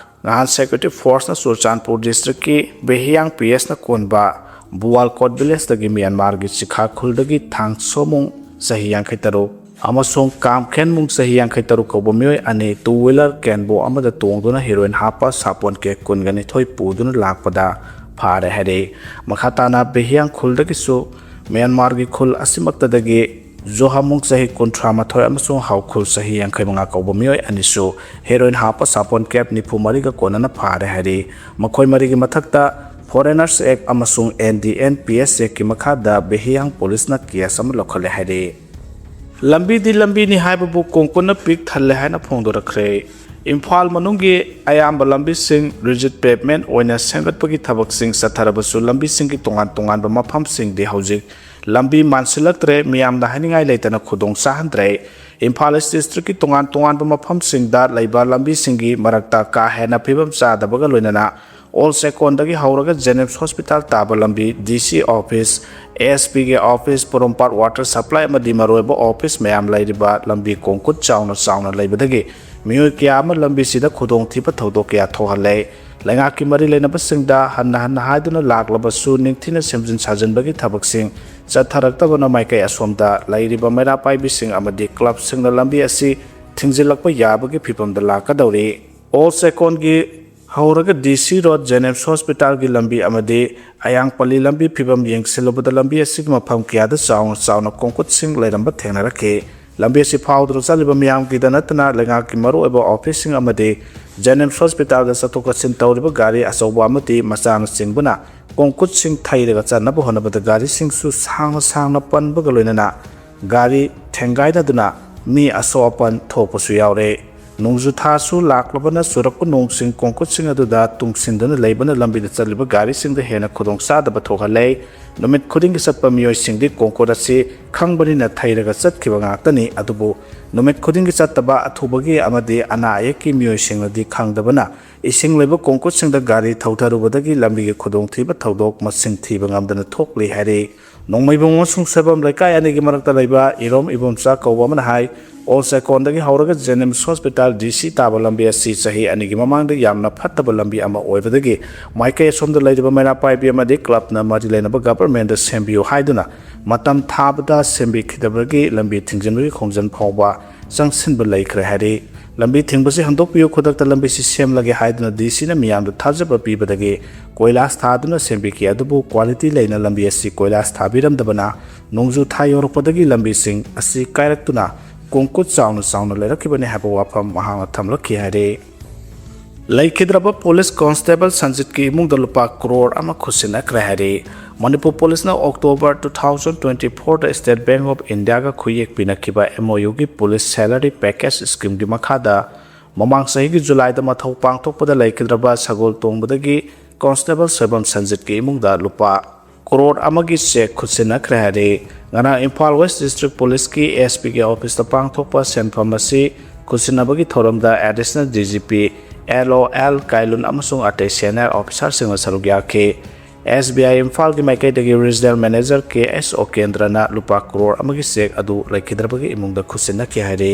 ꯉꯍꯥꯟ ꯁꯦꯀ꯭ꯌꯨꯔꯤꯇꯤ ꯐꯣꯔꯁꯅ ꯆꯨꯔꯆꯥꯟꯄꯨꯔ ꯗꯤꯁꯇ꯭ꯔꯤꯛꯀꯤ ꯕꯦꯍꯤꯌꯥꯡ ꯄꯤ ꯑꯦꯁꯅ ꯀꯣꯟꯕ ꯕꯨꯋꯥꯜꯀꯣꯠ ꯚꯤꯂꯦꯖꯇꯒꯤ ꯃ꯭ꯌꯥꯟꯃꯥꯔꯒꯤ ꯆꯤꯈꯥ ꯈꯨꯜꯗꯒꯤ ꯊꯥꯡꯁꯣꯃꯨꯡ, ꯆꯍꯤ ꯌꯥꯡꯈꯩ ꯇꯔꯨꯛ, ꯑꯃꯁꯨꯡ ꯀꯥꯝꯈꯦꯟꯃꯨꯡ, ꯆꯍꯤ ꯌꯥꯡꯈꯩ ꯇꯔꯨꯛ ꯀꯧꯕ ꯃꯤꯑꯣꯏ ꯑꯅꯤ ꯇꯨ ꯋꯤꯂꯔ ꯀꯦꯟꯕꯣ ꯑꯃꯗ ꯇꯣꯡꯗꯨꯅ ꯍꯦꯔꯣꯏꯟ ꯍꯥꯞꯄ ꯁꯥꯄꯣꯟ ꯀꯦꯛ ꯀꯨꯟꯒ ꯅꯤꯊꯣꯏ ꯄꯨꯗꯨꯅ ꯂꯥꯛꯄꯗ ꯐꯥꯔꯦ ꯍꯥꯏꯔꯛꯏ꯫ ꯃꯈꯥ ꯇꯥꯅ ꯕꯦꯍꯤꯌꯥꯡ ꯈꯨꯜꯗꯒꯤꯁꯨ ꯃ꯭ꯌꯥꯟꯃꯥꯔꯒꯤ ꯈꯨꯜ ꯑꯁꯤꯃꯛꯇꯗꯒꯤ ꯖꯣꯍꯥꯃꯨꯡ, ꯆꯍꯤ ꯀꯨꯟꯊ꯭ꯔꯥ ꯃꯥꯊꯣꯏ, ꯑꯃꯁꯨꯡ ꯍꯥꯎꯈꯨꯜ, ꯆꯍꯤ ꯌꯥꯡꯈꯩ ꯃꯉꯥ ꯀꯧꯕ ꯃꯤꯑꯣꯏ ꯑꯅꯤꯁꯨ ꯍꯦꯔꯣꯏꯟ ꯍꯥꯞꯄ ꯁꯥꯄꯣꯟ ꯀꯦꯞ ꯅꯤꯐꯨ ꯃꯔꯤꯒ ꯀꯣꯟꯅꯅ ꯐꯥꯔꯦ ꯍꯥꯏꯔꯤ꯫ ꯃꯈꯣꯏ ꯃꯔꯤꯒꯤ ꯃꯊꯛꯇ Foreigners Act ꯑꯃꯁꯨꯡ N D N P S Act ꯀꯤ ꯃꯈꯥꯗ ꯕꯦꯍꯤꯌꯥꯡ ꯄꯨꯂꯤꯁꯅ ꯀꯦꯁ ꯑꯃ ꯂꯧꯈꯠꯂꯦ ꯍꯥꯏꯔꯤ꯫ ꯂꯝꯕꯤꯗꯤ ꯂꯝꯕꯤꯅꯤ ꯍꯥꯏꯕꯕꯨ ꯀꯣꯡꯀꯨꯠꯅ ꯄꯤꯛ ꯊꯜꯂꯦ ꯍꯥꯏꯅ ꯐꯣꯡꯗꯣꯔꯛꯈ꯭ꯔꯦ꯫ ꯏꯝꯐꯥꯜ ꯃꯅꯨꯡꯒꯤ ꯑꯌꯥꯝꯕ ꯂꯝꯕꯤꯁꯤꯡ ꯔꯤꯖꯤꯠ ꯄꯦꯚꯃꯦꯟꯠ ꯑꯣꯏꯅ ꯁꯦꯝꯒꯠꯄꯒꯤ ꯊꯕꯛꯁꯤꯡ ꯆꯠꯊꯔꯕꯁꯨ, ꯂꯝꯕꯤꯁꯤꯡꯒꯤ ꯇꯣꯉꯥꯟ ꯇꯣꯉꯥꯟꯕ ꯃꯐꯝꯁꯤꯡꯗꯤ ꯍꯧꯖꯤꯛ ꯂꯝꯕꯤ ꯃꯥꯟꯁꯤꯜꯂꯛꯇ꯭ꯔꯦ, ꯃꯤꯌꯥꯝꯗ ꯍꯥꯏꯅꯤꯡꯉꯥꯏ ꯂꯩꯇꯅ ꯈꯨꯗꯣꯡ ꯆꯥꯍꯟꯗ꯭ꯔꯦ꯫ ꯏꯝꯐꯥꯜ ꯏꯁ ꯗꯤꯁꯇ꯭ꯔꯤꯛꯀꯤ ꯇꯣꯉꯥꯟ ꯇꯣꯉꯥꯟꯕ ꯃꯐꯝꯁꯤꯡꯗ ꯂꯩꯕ ꯂꯝꯕꯤꯁꯤꯡꯒꯤ ꯃꯔꯛꯇ ꯀꯥ ꯍꯦꯟꯅ ꯐꯤꯕꯝ ꯆꯥꯗꯕꯒ ꯂꯣꯏꯅꯅ ꯑꯣꯜ ꯆꯦꯀꯣꯟꯗꯒꯤ ꯍꯧꯔꯒ ꯖꯦꯅꯤꯝꯁ ꯍꯣꯁꯄꯤꯇꯥꯜ ꯇꯥꯕ ꯂꯝꯕꯤ, D C office, S P ꯒꯤ office, ꯄꯣꯔꯣꯝꯄꯥꯠ water supply ꯑꯃꯗꯤ ꯃꯔꯨꯑꯣꯏꯕ office ꯃꯌꯥꯝ ꯂꯩꯔꯤꯕ ꯂꯝꯕꯤ ꯀꯣꯡꯀꯨꯠ ꯆꯥꯎꯅ ꯆꯥꯎꯅ ꯂꯩꯕꯗꯒꯤ ꯃꯤꯑꯣꯏ ꯀꯌꯥ ꯑꯃ ꯂꯝꯕꯤꯁꯤꯗ ꯈꯨꯗꯣꯡꯊꯤꯕ ꯊꯧꯗꯣꯛ ꯀꯌꯥ ꯊꯣꯛꯍꯜꯂꯦ꯫ ꯂꯩꯉꯥꯛꯀꯤ ꯃꯔꯤ ꯂꯩꯅꯕꯁꯤꯡꯗ ꯍꯟꯅ ꯍꯟꯅ ꯍꯥꯏꯗꯨꯅ ꯂꯥꯛꯂꯕꯁꯨ, ꯅꯤꯡꯊꯤꯅ ꯁꯦꯝꯖꯤꯟ ꯁꯥꯖꯤꯟꯕꯒꯤ ꯊꯕꯛꯁꯤꯡ ꯆꯠꯊꯔꯛꯇꯕꯅ ꯃꯥꯏꯀꯩ ꯑꯁꯣꯝꯗ ꯂꯩꯔꯤꯕ ꯃꯩꯔꯥ ꯄꯥꯏꯕꯤꯁꯤꯡ ꯑꯃꯗꯤ ꯀ꯭ꯂꯕꯁꯤꯡꯅ ꯂꯝꯕꯤ ꯑꯁꯤ ꯊꯤꯡꯖꯤꯜꯂꯛꯄ ꯌꯥꯕꯒꯤ ꯐꯤꯕꯝꯗ ꯂꯥꯛꯀꯗꯧꯔꯤ꯫ ꯑꯣꯜ ꯆꯦꯀꯣꯟꯒꯤ ꯍꯧꯔꯒ D C ꯔꯣꯗ, ꯖꯦꯅꯤꯝꯁ ꯍꯣꯁꯄꯤꯇꯥꯜꯒꯤ ꯂꯝꯕꯤ ꯑꯃꯗꯤ ꯑꯌꯥꯡꯄꯜꯂꯤ ꯂꯝꯕꯤ ꯐꯤꯕꯝ ꯌꯦꯡꯁꯤꯜꯂꯨꯕꯗ, ꯂꯝꯕꯤ ꯑꯁꯤꯒꯤ ꯃꯐꯝ ꯀꯌꯥꯗ ꯆꯥꯎꯅ ꯆꯥꯎꯅ ꯀꯣꯡꯀꯨꯠꯁꯤꯡ ꯂꯩꯔꯝꯕ ꯊꯦꯡꯅꯔꯛꯈꯤ꯫ ꯂꯝꯕꯤ ꯑꯁꯤ ꯐꯥꯎꯗꯨꯅ ꯆꯠꯂꯤꯕ ꯃꯤꯌꯥꯝꯒꯤꯗ ꯅꯠꯇꯅ ꯂꯩꯉꯥꯛꯀꯤ ꯃꯔꯨꯑꯣꯏꯕ office ꯁꯤꯡ ꯑꯃꯗꯤ ꯖꯦꯅꯤꯝꯁ ꯍꯣꯁꯄꯤꯇꯥꯜꯗ ꯆꯠꯊꯣꯛ ꯆꯠꯁꯤꯟ ꯇꯧꯔꯤꯕ ꯒꯥꯔꯤ ꯑꯆꯧꯕ ꯑꯃꯗꯤ ꯃꯆꯥꯅꯆꯤꯡꯕꯅ ꯀꯣꯡꯀꯨꯠꯁꯤꯡ ꯊꯩꯔꯒ ꯆꯠꯅꯕ ꯍꯣꯠꯅꯕꯗ ꯒꯥꯔꯤꯁꯤꯡꯁꯨ ꯁꯥꯡꯅ ꯁꯥꯡꯅ ꯄꯟꯕꯒ ꯂꯣꯏꯅꯅ ꯒꯥꯔꯤ ꯊꯦꯡꯒꯥꯏꯅꯗꯨꯅ ꯃꯤ ꯑꯁꯣꯛ ꯑꯄꯟ ꯊꯣꯛꯄꯁꯨ ꯌꯥꯎꯔꯦ꯫ ꯅꯣꯡꯖꯨ ꯊꯥꯁꯨ ꯂꯥꯛꯂꯕꯅ ꯆꯨꯔꯛꯄ ꯅꯣꯡꯁꯤꯡ ꯀꯣꯡꯀꯨꯠꯁꯤꯡ ꯑꯗꯨꯗ ꯇꯨꯡꯁꯤꯟꯗꯨꯅ ꯂꯩꯕꯅ ꯂꯝꯕꯤꯗ ꯆꯠꯂꯤꯕ ꯒꯥꯔꯤꯁꯤꯡꯗ ꯍꯦꯟꯅ ꯈꯨꯗꯣꯡꯆꯥꯗꯕ ꯊꯣꯛꯍꯜꯂꯦ꯫ ꯅꯨꯃꯤꯠ ꯈꯨꯗꯤꯡꯒꯤ ꯆꯠꯄ ꯃꯤꯑꯣꯏꯁꯤꯡꯗꯤ ꯀꯣꯡꯀꯨꯠ ꯑꯁꯤ ꯈꯪꯕꯅꯤꯅ ꯊꯩꯔꯒ ꯆꯠꯈꯤꯕ ꯉꯥꯛꯇꯅꯤ꯫ ꯑꯗꯨꯕꯨ ꯅꯨꯃꯤꯠ ꯈꯨꯗꯤꯡꯒꯤ ꯆꯠꯇꯕ ꯑꯊꯨꯕꯒꯤ ꯑꯃꯗꯤ ꯑꯅꯥ ꯑꯌꯦꯛꯀꯤ ꯃꯤꯑꯣꯏꯁꯤꯡꯅꯗꯤ ꯈꯪꯗꯕꯅ ꯏꯁꯤꯡ ꯂꯩꯕ ꯀꯣꯡꯀꯨꯠꯁꯤꯡꯗ ꯒꯥꯔꯤ ꯊꯧꯊꯔꯨꯕꯗꯒꯤ ꯂꯝꯕꯤꯒꯤ ꯈꯨꯗꯣꯡꯊꯤꯕ ꯊꯧꯗꯣꯛ ꯃꯁꯤꯡ ꯊꯤꯕ ꯉꯝꯗꯅ ꯊꯣꯛꯂꯤ ꯍꯥꯏꯔꯤ꯫ ꯅꯣꯡꯃꯩꯕꯨꯡ ꯑꯃꯁꯨꯡ ꯁꯣꯏꯕꯝ ꯂꯩꯀꯥꯏ ꯑꯅꯤꯒꯤ ꯃꯔꯛꯇ ꯂꯩꯕ ꯏꯔꯣꯝ ꯏꯕꯣꯝꯆꯥ ꯀꯧꯕ ꯑꯃꯅ ꯍꯥꯏ, ꯑꯣꯜ ꯆꯦꯀꯣꯟꯗꯒꯤ ꯍꯧꯔꯒ ꯖꯦꯅꯤꯝꯁ ꯍꯣꯁꯄꯤꯇꯥꯜ ꯗꯤ ꯁꯤ ꯇꯥꯕ ꯂꯝꯕꯤ ꯑꯁꯤ ꯆꯍꯤ ꯑꯅꯤꯒꯤ ꯃꯃꯥꯡꯗ ꯌꯥꯝꯅ ꯐꯠꯇꯕ ꯂꯝꯕꯤ ꯑꯃ ꯑꯣꯏꯕꯗꯒꯤ ꯃꯥꯏꯀꯩ ꯑꯁꯣꯝꯗ ꯂꯩꯔꯤꯕ ꯃꯩꯔꯥ ꯄꯥꯏꯕꯤ ꯑꯃꯗꯤ ꯀ꯭ꯂꯕꯅ ꯃꯔꯤ ꯂꯩꯅꯕ ꯒꯚꯔꯟꯃꯦꯟꯗ ꯁꯦꯝꯕꯤꯌꯨ ꯍꯥꯏꯗꯨꯅ ꯃꯇꯝ ꯊꯥꯕꯗ ꯁꯦꯝꯕꯤꯈꯤꯗꯕꯒꯤ ꯂꯝꯕꯤ ꯊꯤꯡꯖꯤꯟꯕꯒꯤ ꯈꯣꯡꯖꯪ ꯐꯥꯎꯕ ꯆꯪꯁꯤꯟꯕ ꯂꯩꯈ꯭ꯔꯦ ꯍꯥꯏꯔꯤ꯫ ꯂꯝꯕꯤ ꯊꯤꯡꯕꯁꯤ ꯍꯟꯗꯣꯛꯄꯤꯌꯨ, ꯈꯨꯗꯛꯇ ꯂꯝꯕꯤꯁꯤ ꯁꯦꯝꯂꯒꯦ ꯍꯥꯏꯗꯨꯅ ꯗꯤ ꯁꯤꯅ ꯃꯤꯌꯥꯝꯗ ꯊꯥꯖꯕ ꯄꯤꯕꯗꯒꯤ ꯀꯣꯏꯂꯥꯁ ꯊꯥꯗꯨꯅ ꯁꯦꯝꯕꯤꯈꯤ꯫ ꯑꯗꯨꯕꯨ ꯀ꯭ꯋꯥꯂꯤꯇꯤ ꯂꯩꯅ ꯂꯝꯕꯤ ꯑꯁꯤ ꯀꯣꯏꯂꯥꯁ ꯊꯥꯕꯤꯔꯝꯗꯕꯅ ꯅꯣꯡꯖꯨ ꯊꯥ ꯌꯧꯔꯛꯄꯗꯒꯤ ꯂꯝꯕꯤꯁꯤꯡ ꯑꯁꯤ ꯀꯥꯏꯔꯛꯇꯨꯅ ꯀꯣꯡꯀꯨꯠ ꯆꯥꯎꯅ ꯆꯥꯎꯅ ꯂꯩꯔꯛꯈꯤꯕꯅꯤ ꯍꯥꯏꯕ ꯋꯥꯐꯝ ꯃꯍꯥꯛꯅ ꯊꯝꯂꯛꯈꯤ ꯍꯥꯏꯔꯤ꯫ ꯂꯩꯈꯤꯗ꯭ꯔꯕ ꯄꯨꯂꯤꯁ ꯀꯣꯟꯁꯇꯦꯕꯜ ꯁꯟꯖꯤꯠꯀꯤ ꯏꯃꯨꯡꯗ ꯂꯨꯄꯥ ꯀ꯭ꯔꯣꯔ ꯑꯃ ꯈꯨꯠꯁꯤꯟꯅꯈ꯭ꯔꯦ ꯍꯥꯏꯔꯤ꯫ ꯃꯅꯤꯄꯨꯔ ꯄꯨꯂꯤꯁꯅ ꯑꯣꯛꯇꯣꯕꯔ two thousand twenty fourꯗ State Bank of Indiaꯒ ꯈꯨꯌꯦꯛ ꯄꯤꯅꯈꯤꯕ M O Uꯒꯤ ꯄꯨꯂꯤꯁ ꯁꯦꯂꯔꯤ ꯄꯦꯀꯦꯖ ꯁ꯭ꯀꯤꯝꯒꯤ ꯃꯈꯥꯗ ꯃꯃꯥꯡ ꯆꯍꯤꯒꯤ ꯖꯨꯂꯥꯏꯗ ꯃꯊꯧ ꯄꯥꯡꯊꯣꯛꯄꯗ ꯂꯩꯈꯤꯗ꯭ꯔꯕ ꯁꯒꯣꯜ ꯇꯣꯡꯕꯗꯒꯤ ꯀꯣꯟꯁꯇꯦꯕꯜ ꯁꯣꯏꯕꯝ ꯁꯟꯖꯤꯠꯀꯤ ꯏꯃꯨꯡꯗ ꯂꯨꯄꯥ ꯀ꯭ꯔꯣꯔ ꯑꯃꯒꯤ ꯆꯦꯛ ꯈꯨꯠꯁꯤꯟꯅꯈ꯭ꯔꯦ ꯍꯥꯏꯔꯤ꯫ ꯉꯔꯥꯡ ꯏꯝꯐꯥꯜ ꯋꯦꯁ ꯗꯤꯁꯇ꯭ꯔꯤꯛ ꯄꯨꯂꯤꯁꯀꯤ S Pꯒꯤ ꯑꯣꯐꯤꯁꯇ ꯄꯥꯡꯊꯣꯛꯄ ꯁꯦꯟꯐꯝ ꯑꯁꯤ ꯈꯨꯠꯁꯤꯟꯅꯕꯒꯤ ꯊꯧꯔꯝꯗ additional D G P L O L ꯀꯥꯏꯂꯨꯟ ꯑꯃꯁꯨꯡ ꯑꯇꯩ ꯁꯦꯅꯤꯌꯔ ꯑꯣꯐꯤꯁꯥꯔꯁꯤꯡꯅ ꯁꯔꯨꯛ ꯌꯥꯈꯤ꯫ S B I ꯏꯝꯐꯥꯜꯒꯤ ꯃꯥꯏꯀꯩꯗꯒꯤ ꯔꯤꯖꯅꯦꯜ ꯃꯦꯅꯦꯖꯔ K S ꯎꯀꯦꯟꯗ꯭ꯔꯅ ꯂꯨꯄꯥ ꯀ꯭ꯔꯣꯔ ꯑꯃꯒꯤ ꯆꯦꯛ ꯑꯗꯨ ꯂꯩꯈꯤꯗ꯭ꯔꯕꯒꯤ ꯏꯃꯨꯡꯗ ꯈꯨꯠꯁꯤꯟꯅꯈꯤ ꯍꯥꯏꯔꯤ꯫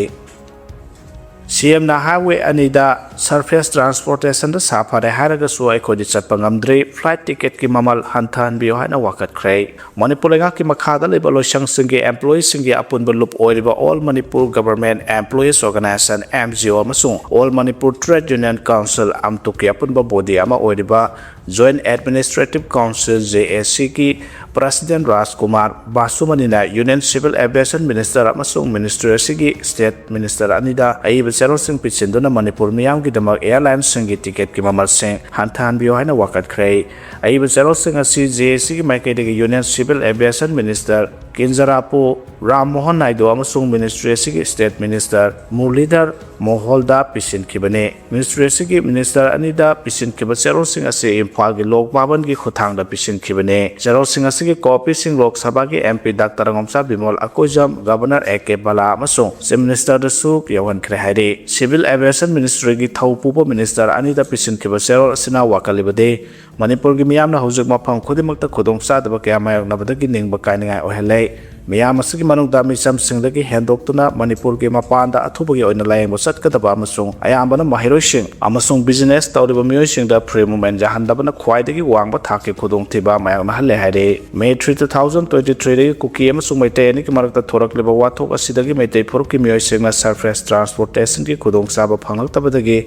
C M ꯅ highway ꯑꯅꯤꯗ surface transportationꯗ ꯁꯥ ꯐꯔꯦ ꯍꯥꯏꯔꯒꯁꯨ ꯑꯩꯈꯣꯏꯗꯤ ꯆꯠꯄ ꯉꯝꯗ꯭ꯔꯤ, flight ticketꯀꯤ ꯃꯃꯜ ꯍꯟꯊꯍꯟꯕꯤꯌꯨ ꯍꯥꯏꯅ ꯋꯥꯀꯠꯈ꯭ꯔꯦ꯫ ꯃꯅꯤꯄꯨꯔ ꯂꯩꯉꯥꯛꯀꯤ ꯃꯈꯥꯗ ꯂꯩꯕ ꯂꯣꯏꯁꯪꯁꯤꯡꯒꯤ employeeꯁꯤꯡꯒꯤ ꯑꯄꯨꯟꯕ ꯂꯨꯞ ꯑꯣꯏꯔꯤꯕ All Manipur Government Employees Organisation, M G O, ꯑꯃꯁꯨꯡ All Manipur Trade Union Council, ꯑꯃꯇꯨꯛꯀꯤ ꯑꯄꯨꯟꯕ body ꯑꯃ ꯑꯣꯏꯔꯤꯕ Joint Administrative Council, J A Cꯒꯤ President Rajkumar ꯕꯥꯁꯨꯃꯅꯤꯅ Union Civil Aviation Minister ꯑꯃꯁꯨꯡ ministry ꯑꯁꯤꯒꯤ State Minister ꯑꯅꯤꯗ ꯑꯏꯕ ꯆꯦꯔꯣꯜꯁꯤꯡ ꯄꯤꯁꯤꯟꯗꯨꯅ ꯃꯅꯤꯄꯨꯔ ꯃꯤꯌꯥꯝꯒꯤꯗꯃꯛ airlineꯁꯤꯡꯒꯤ ticketꯀꯤ ꯃꯃꯜꯁꯤꯡ ꯍꯟꯊꯍꯟꯕꯤꯌꯨ ꯍꯥꯏꯅ ꯋꯥꯀꯠꯈ꯭ꯔꯦ꯫ ꯑꯏꯕ ꯆꯦꯔꯣꯜꯁꯤꯡ ꯑꯁꯤ J A Cꯒꯤ ꯃꯥꯏꯀꯩꯗꯒꯤ Union Civil Aviation Minister ꯀꯤꯟꯖꯔꯥꯄꯨ Ram Mohan Naidu ꯑꯃꯁꯨꯡ ꯃꯤꯅꯤꯁꯇ꯭ꯔꯤ ꯑꯁꯤꯒꯤ ꯁ꯭ꯇꯦꯠ ꯃꯤꯅꯤꯁꯇꯔ ꯃꯨꯔꯂꯤꯙꯔ ꯃꯣꯍꯣꯜꯗ ꯄꯤꯁꯤꯟꯈꯤꯕꯅꯤ꯫ ꯃꯤꯅꯤꯁꯇ꯭ꯔꯤ ꯑꯁꯤꯒꯤ ꯃꯤꯅꯤꯁꯇꯔ ꯑꯅꯤꯗ ꯄꯤꯁꯤꯟꯈꯤꯕ ꯆꯦꯔꯣꯜꯁꯤꯡ ꯑꯁꯤ ꯏꯝꯐꯥꯜꯒꯤ ꯂꯣꯛ ꯚꯕꯟꯒꯤ ꯈꯨꯠꯊꯥꯡꯗ ꯄꯤꯁꯤꯟꯈꯤꯕꯅꯤ꯫ ꯆꯦꯔꯣꯜꯁꯤꯡ ꯑꯁꯤꯒꯤ ꯀꯣꯄꯤꯁꯤꯡ ꯂꯣꯛ ꯁꯚꯥꯒꯤ MP doctor Angomcha Bimol Akoijam, governor A K Bhalla ꯑꯃꯁꯨꯡ ꯆꯤꯐ ꯃꯤꯅꯤꯁꯇꯔꯗꯁꯨ ꯌꯧꯍꯟꯈ꯭ꯔꯦ ꯍꯥꯏꯔꯤ꯫ ꯁꯤꯚꯤꯜ ꯑꯦꯚꯤꯌꯦꯁꯟ ꯃꯤꯅꯤꯁꯇ꯭ꯔꯤꯒꯤ ꯊꯧ ꯄꯨꯕ ꯃꯤꯅꯤꯁꯇꯔ ꯑꯅꯤꯗ ꯄꯤꯁꯤꯟꯈꯤꯕ ꯆꯦꯔꯣꯜ ꯑꯁꯤꯅ ꯋꯥꯀꯠꯂꯤꯕꯗꯤ, ꯃꯅꯤꯄꯨꯔꯒꯤ ꯃꯤꯌꯥꯝꯅ ꯍꯧꯖꯤꯛ ꯃꯐꯝ ꯈꯨꯗꯤꯡꯃꯛꯇ ꯈꯨꯗꯣꯡꯆꯥꯗꯕ ꯀꯌꯥ ꯃꯥꯌꯣꯛꯅꯕꯗꯒꯤ ꯅꯤꯡꯕ ꯀꯥꯏꯅꯤꯡꯉꯥꯏ ꯑꯣꯏꯍꯜꯂꯦ꯫ ꯃꯤꯌꯥꯝ ꯑꯁꯤꯒꯤ ꯃꯅꯨꯡꯗ ꯃꯤꯆꯝꯁꯤꯡꯗꯒꯤ ꯍꯦꯟꯗꯣꯛꯇꯨꯅ ꯃꯅꯤꯄꯨꯔꯒꯤ ꯃꯄꯥꯟꯗ ꯑꯊꯨꯕꯒꯤ ꯑꯣꯏꯅ ꯂꯥꯌꯦꯡꯕ ꯆꯠꯀꯗꯕ ꯑꯃꯁꯨꯡ ꯑꯌꯥꯝꯕꯅ ꯃꯍꯩꯔꯣꯏꯁꯤꯡ ꯑꯃꯁꯨꯡ ꯕꯤꯖꯤꯅꯦꯁ ꯇꯧꯔꯤꯕ ꯃꯤꯑꯣꯏꯁꯤꯡꯗ free movement ꯌꯥꯍꯟꯗꯕꯅ ꯈ꯭ꯋꯥꯏꯗꯒꯤ ꯋꯥꯡꯕ ꯊꯥꯛꯀꯤ ꯈꯨꯗꯣꯡꯊꯤꯕ ꯃꯥꯌꯣꯛꯅꯍꯜꯂꯦ ꯍꯥꯏꯔꯤ꯫ May three, two thousand twenty-three ꯗꯒꯤ ꯀꯨꯀꯤ ꯑꯃꯁꯨꯡ ꯃꯩꯇꯩ ꯑꯅꯤꯒꯤ ꯃꯔꯛꯇ ꯊꯣꯔꯛꯂꯤꯕ ꯋꯥꯊꯣꯛ ꯑꯁꯤꯗꯒꯤ ꯃꯩꯇꯩ ꯐꯨꯔꯨꯞꯀꯤ ꯃꯤꯑꯣꯏꯁꯤꯡꯅ surface transportation ꯒꯤ ꯈꯨꯗꯣꯡꯆꯥꯕ ꯐꯪꯂꯛꯇꯕꯗꯒꯤ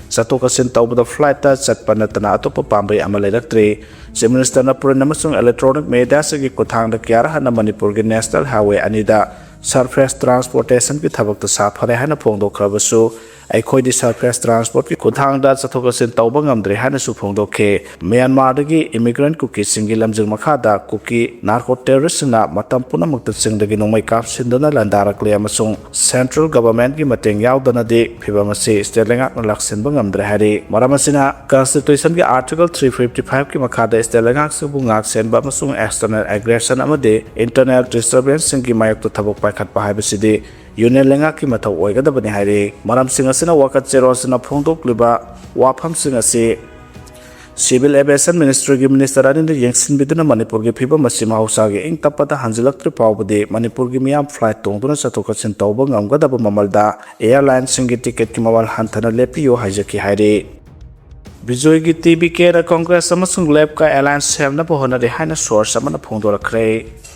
ꯆꯠꯊꯣꯛ ꯆꯠꯁꯤꯟ ꯇꯧꯕꯗ flight ꯇ ꯆꯠꯄ ꯅꯠꯇꯅ ꯑꯇꯣꯞꯄ ꯄꯥꯝꯕꯩ ꯑꯃ ꯂꯩꯔꯛꯇ꯭ꯔꯤ꯫ Chief Minister ꯅ print ꯑꯃꯁꯨꯡ electronic media ꯁꯤꯡꯒꯤ ꯈꯨꯠꯊꯥꯡꯗ ꯀꯌꯥꯔꯛ ꯍꯟꯅ ꯃꯅꯤꯄꯨꯔꯒꯤ National Highway ꯑꯅꯤꯗ surface transportation ꯒꯤ ꯊꯕꯛꯇ ꯁꯥꯐꯔꯦ ꯍꯥꯏꯅ ꯐꯣꯡꯗꯣꯛꯈ꯭ꯔꯕꯁꯨ, ꯑꯩꯈꯣꯏꯗꯤ surface transport ꯀꯤ ꯈꯨꯠꯊꯥꯡꯗ ꯆꯠꯊꯣꯛ ꯆꯠꯁꯤꯟ ꯇꯧꯕ ꯉꯝꯗ꯭ꯔꯦ ꯍꯥꯏꯅꯁꯨ ꯐꯣꯡꯗꯣꯛꯈꯤ꯫ ꯃ꯭ꯌꯥꯟꯃꯥꯔꯗꯒꯤ immigrant ꯀꯨꯀꯤꯁꯤꯡꯒꯤ ꯂꯝꯖꯤꯡ ꯃꯈꯥꯗ ꯀꯨꯀꯤ narco terrorist ꯁꯤꯡꯅ ꯃꯇꯝ ꯄꯨꯝꯅꯃꯛꯇ ꯆꯤꯡꯗꯒꯤ ꯅꯣꯡꯃꯩ ꯀꯥꯞꯁꯤꯟꯗꯨꯅ ꯂꯥꯟꯗꯥꯔꯛꯂꯤ ꯑꯃꯁꯨꯡ central government ꯀꯤ ꯃꯇꯦꯡ ꯌꯥꯎꯗꯅꯗꯤ ꯐꯤꯚꯝ ꯑꯁꯤ state ꯂꯩꯉꯥꯛꯅ ꯂꯥꯛꯁꯤꯟꯕ ꯉꯝꯗ꯭ꯔꯦ ꯍꯥꯏꯔꯤ꯫ ꯃꯔꯝ ꯑꯁꯤꯅ, constitution ꯒꯤ article three fifty five ꯀꯤ ꯃꯈꯥꯗ state ꯂꯩꯉꯥꯛꯁꯤꯡꯕꯨ ꯉꯥꯛ ꯁꯦꯟꯕ ꯑꯃꯁꯨꯡ external aggression ꯑꯃꯗꯤ internal disturbance ꯁꯤꯡꯒꯤ ꯃꯥꯌꯣꯛꯇ ꯊꯕꯛ ꯄꯥꯏꯈꯠꯄ ꯍꯥꯏꯕꯁꯤꯗꯤ union ꯂꯩꯉꯥꯛꯀꯤ ꯃꯊꯧ ꯑꯣꯏꯒꯗꯕꯅꯤ ꯍꯥꯏꯔꯤ꯫ ꯃꯔꯝꯁꯤꯡ ꯑꯁꯤꯅ ꯋꯥꯀꯠ ꯆꯦꯔꯣꯜꯁꯤꯅ ꯐꯣꯡꯗꯣꯛꯂꯤꯕ ꯋꯥꯐꯝꯁꯤꯡ ꯑꯁꯤ Civil Aviation Ministry ꯒꯤ minister ꯑꯅꯤꯅ ꯌꯦꯡꯁꯤꯟꯕꯤꯗꯨꯅ ꯃꯅꯤꯄꯨꯔꯒꯤ ꯐꯤꯕꯝ ꯑꯁꯤ ꯃꯍꯧꯁꯥꯒꯤ ꯏꯪ ꯇꯞꯄꯗ ꯍꯟꯖꯤꯜꯂꯛꯇ꯭ꯔꯤ ꯐꯥꯎꯕꯗꯤ ꯃꯅꯤꯄꯨꯔꯒꯤ ꯃꯤꯌꯥꯝ flight ꯇꯣꯡꯗꯨꯅ ꯆꯠꯊꯣꯛ ꯆꯠꯁꯤꯟ ꯇꯧꯕ ꯉꯝꯒꯗꯕ ꯃꯃꯜꯗ airline ꯁꯤꯡꯒꯤ ticket ꯀꯤ ꯃꯃꯜ ꯍꯟꯊꯅ ꯂꯦꯞꯄꯤꯌꯨ ꯍꯥꯏꯖꯈꯤ ꯍꯥꯏꯔꯤ꯫ ꯕꯤꯖꯣꯏꯒꯤ TBK ꯅ Congress ꯑꯃꯁꯨꯡ left ꯀ alliance ꯁꯦꯝꯅꯕ ꯍꯣꯠꯅꯔꯤ ꯍꯥꯏꯅ source ꯑꯃꯅ ꯐꯣꯡꯗꯣꯔꯛꯈ꯭ꯔꯦ꯫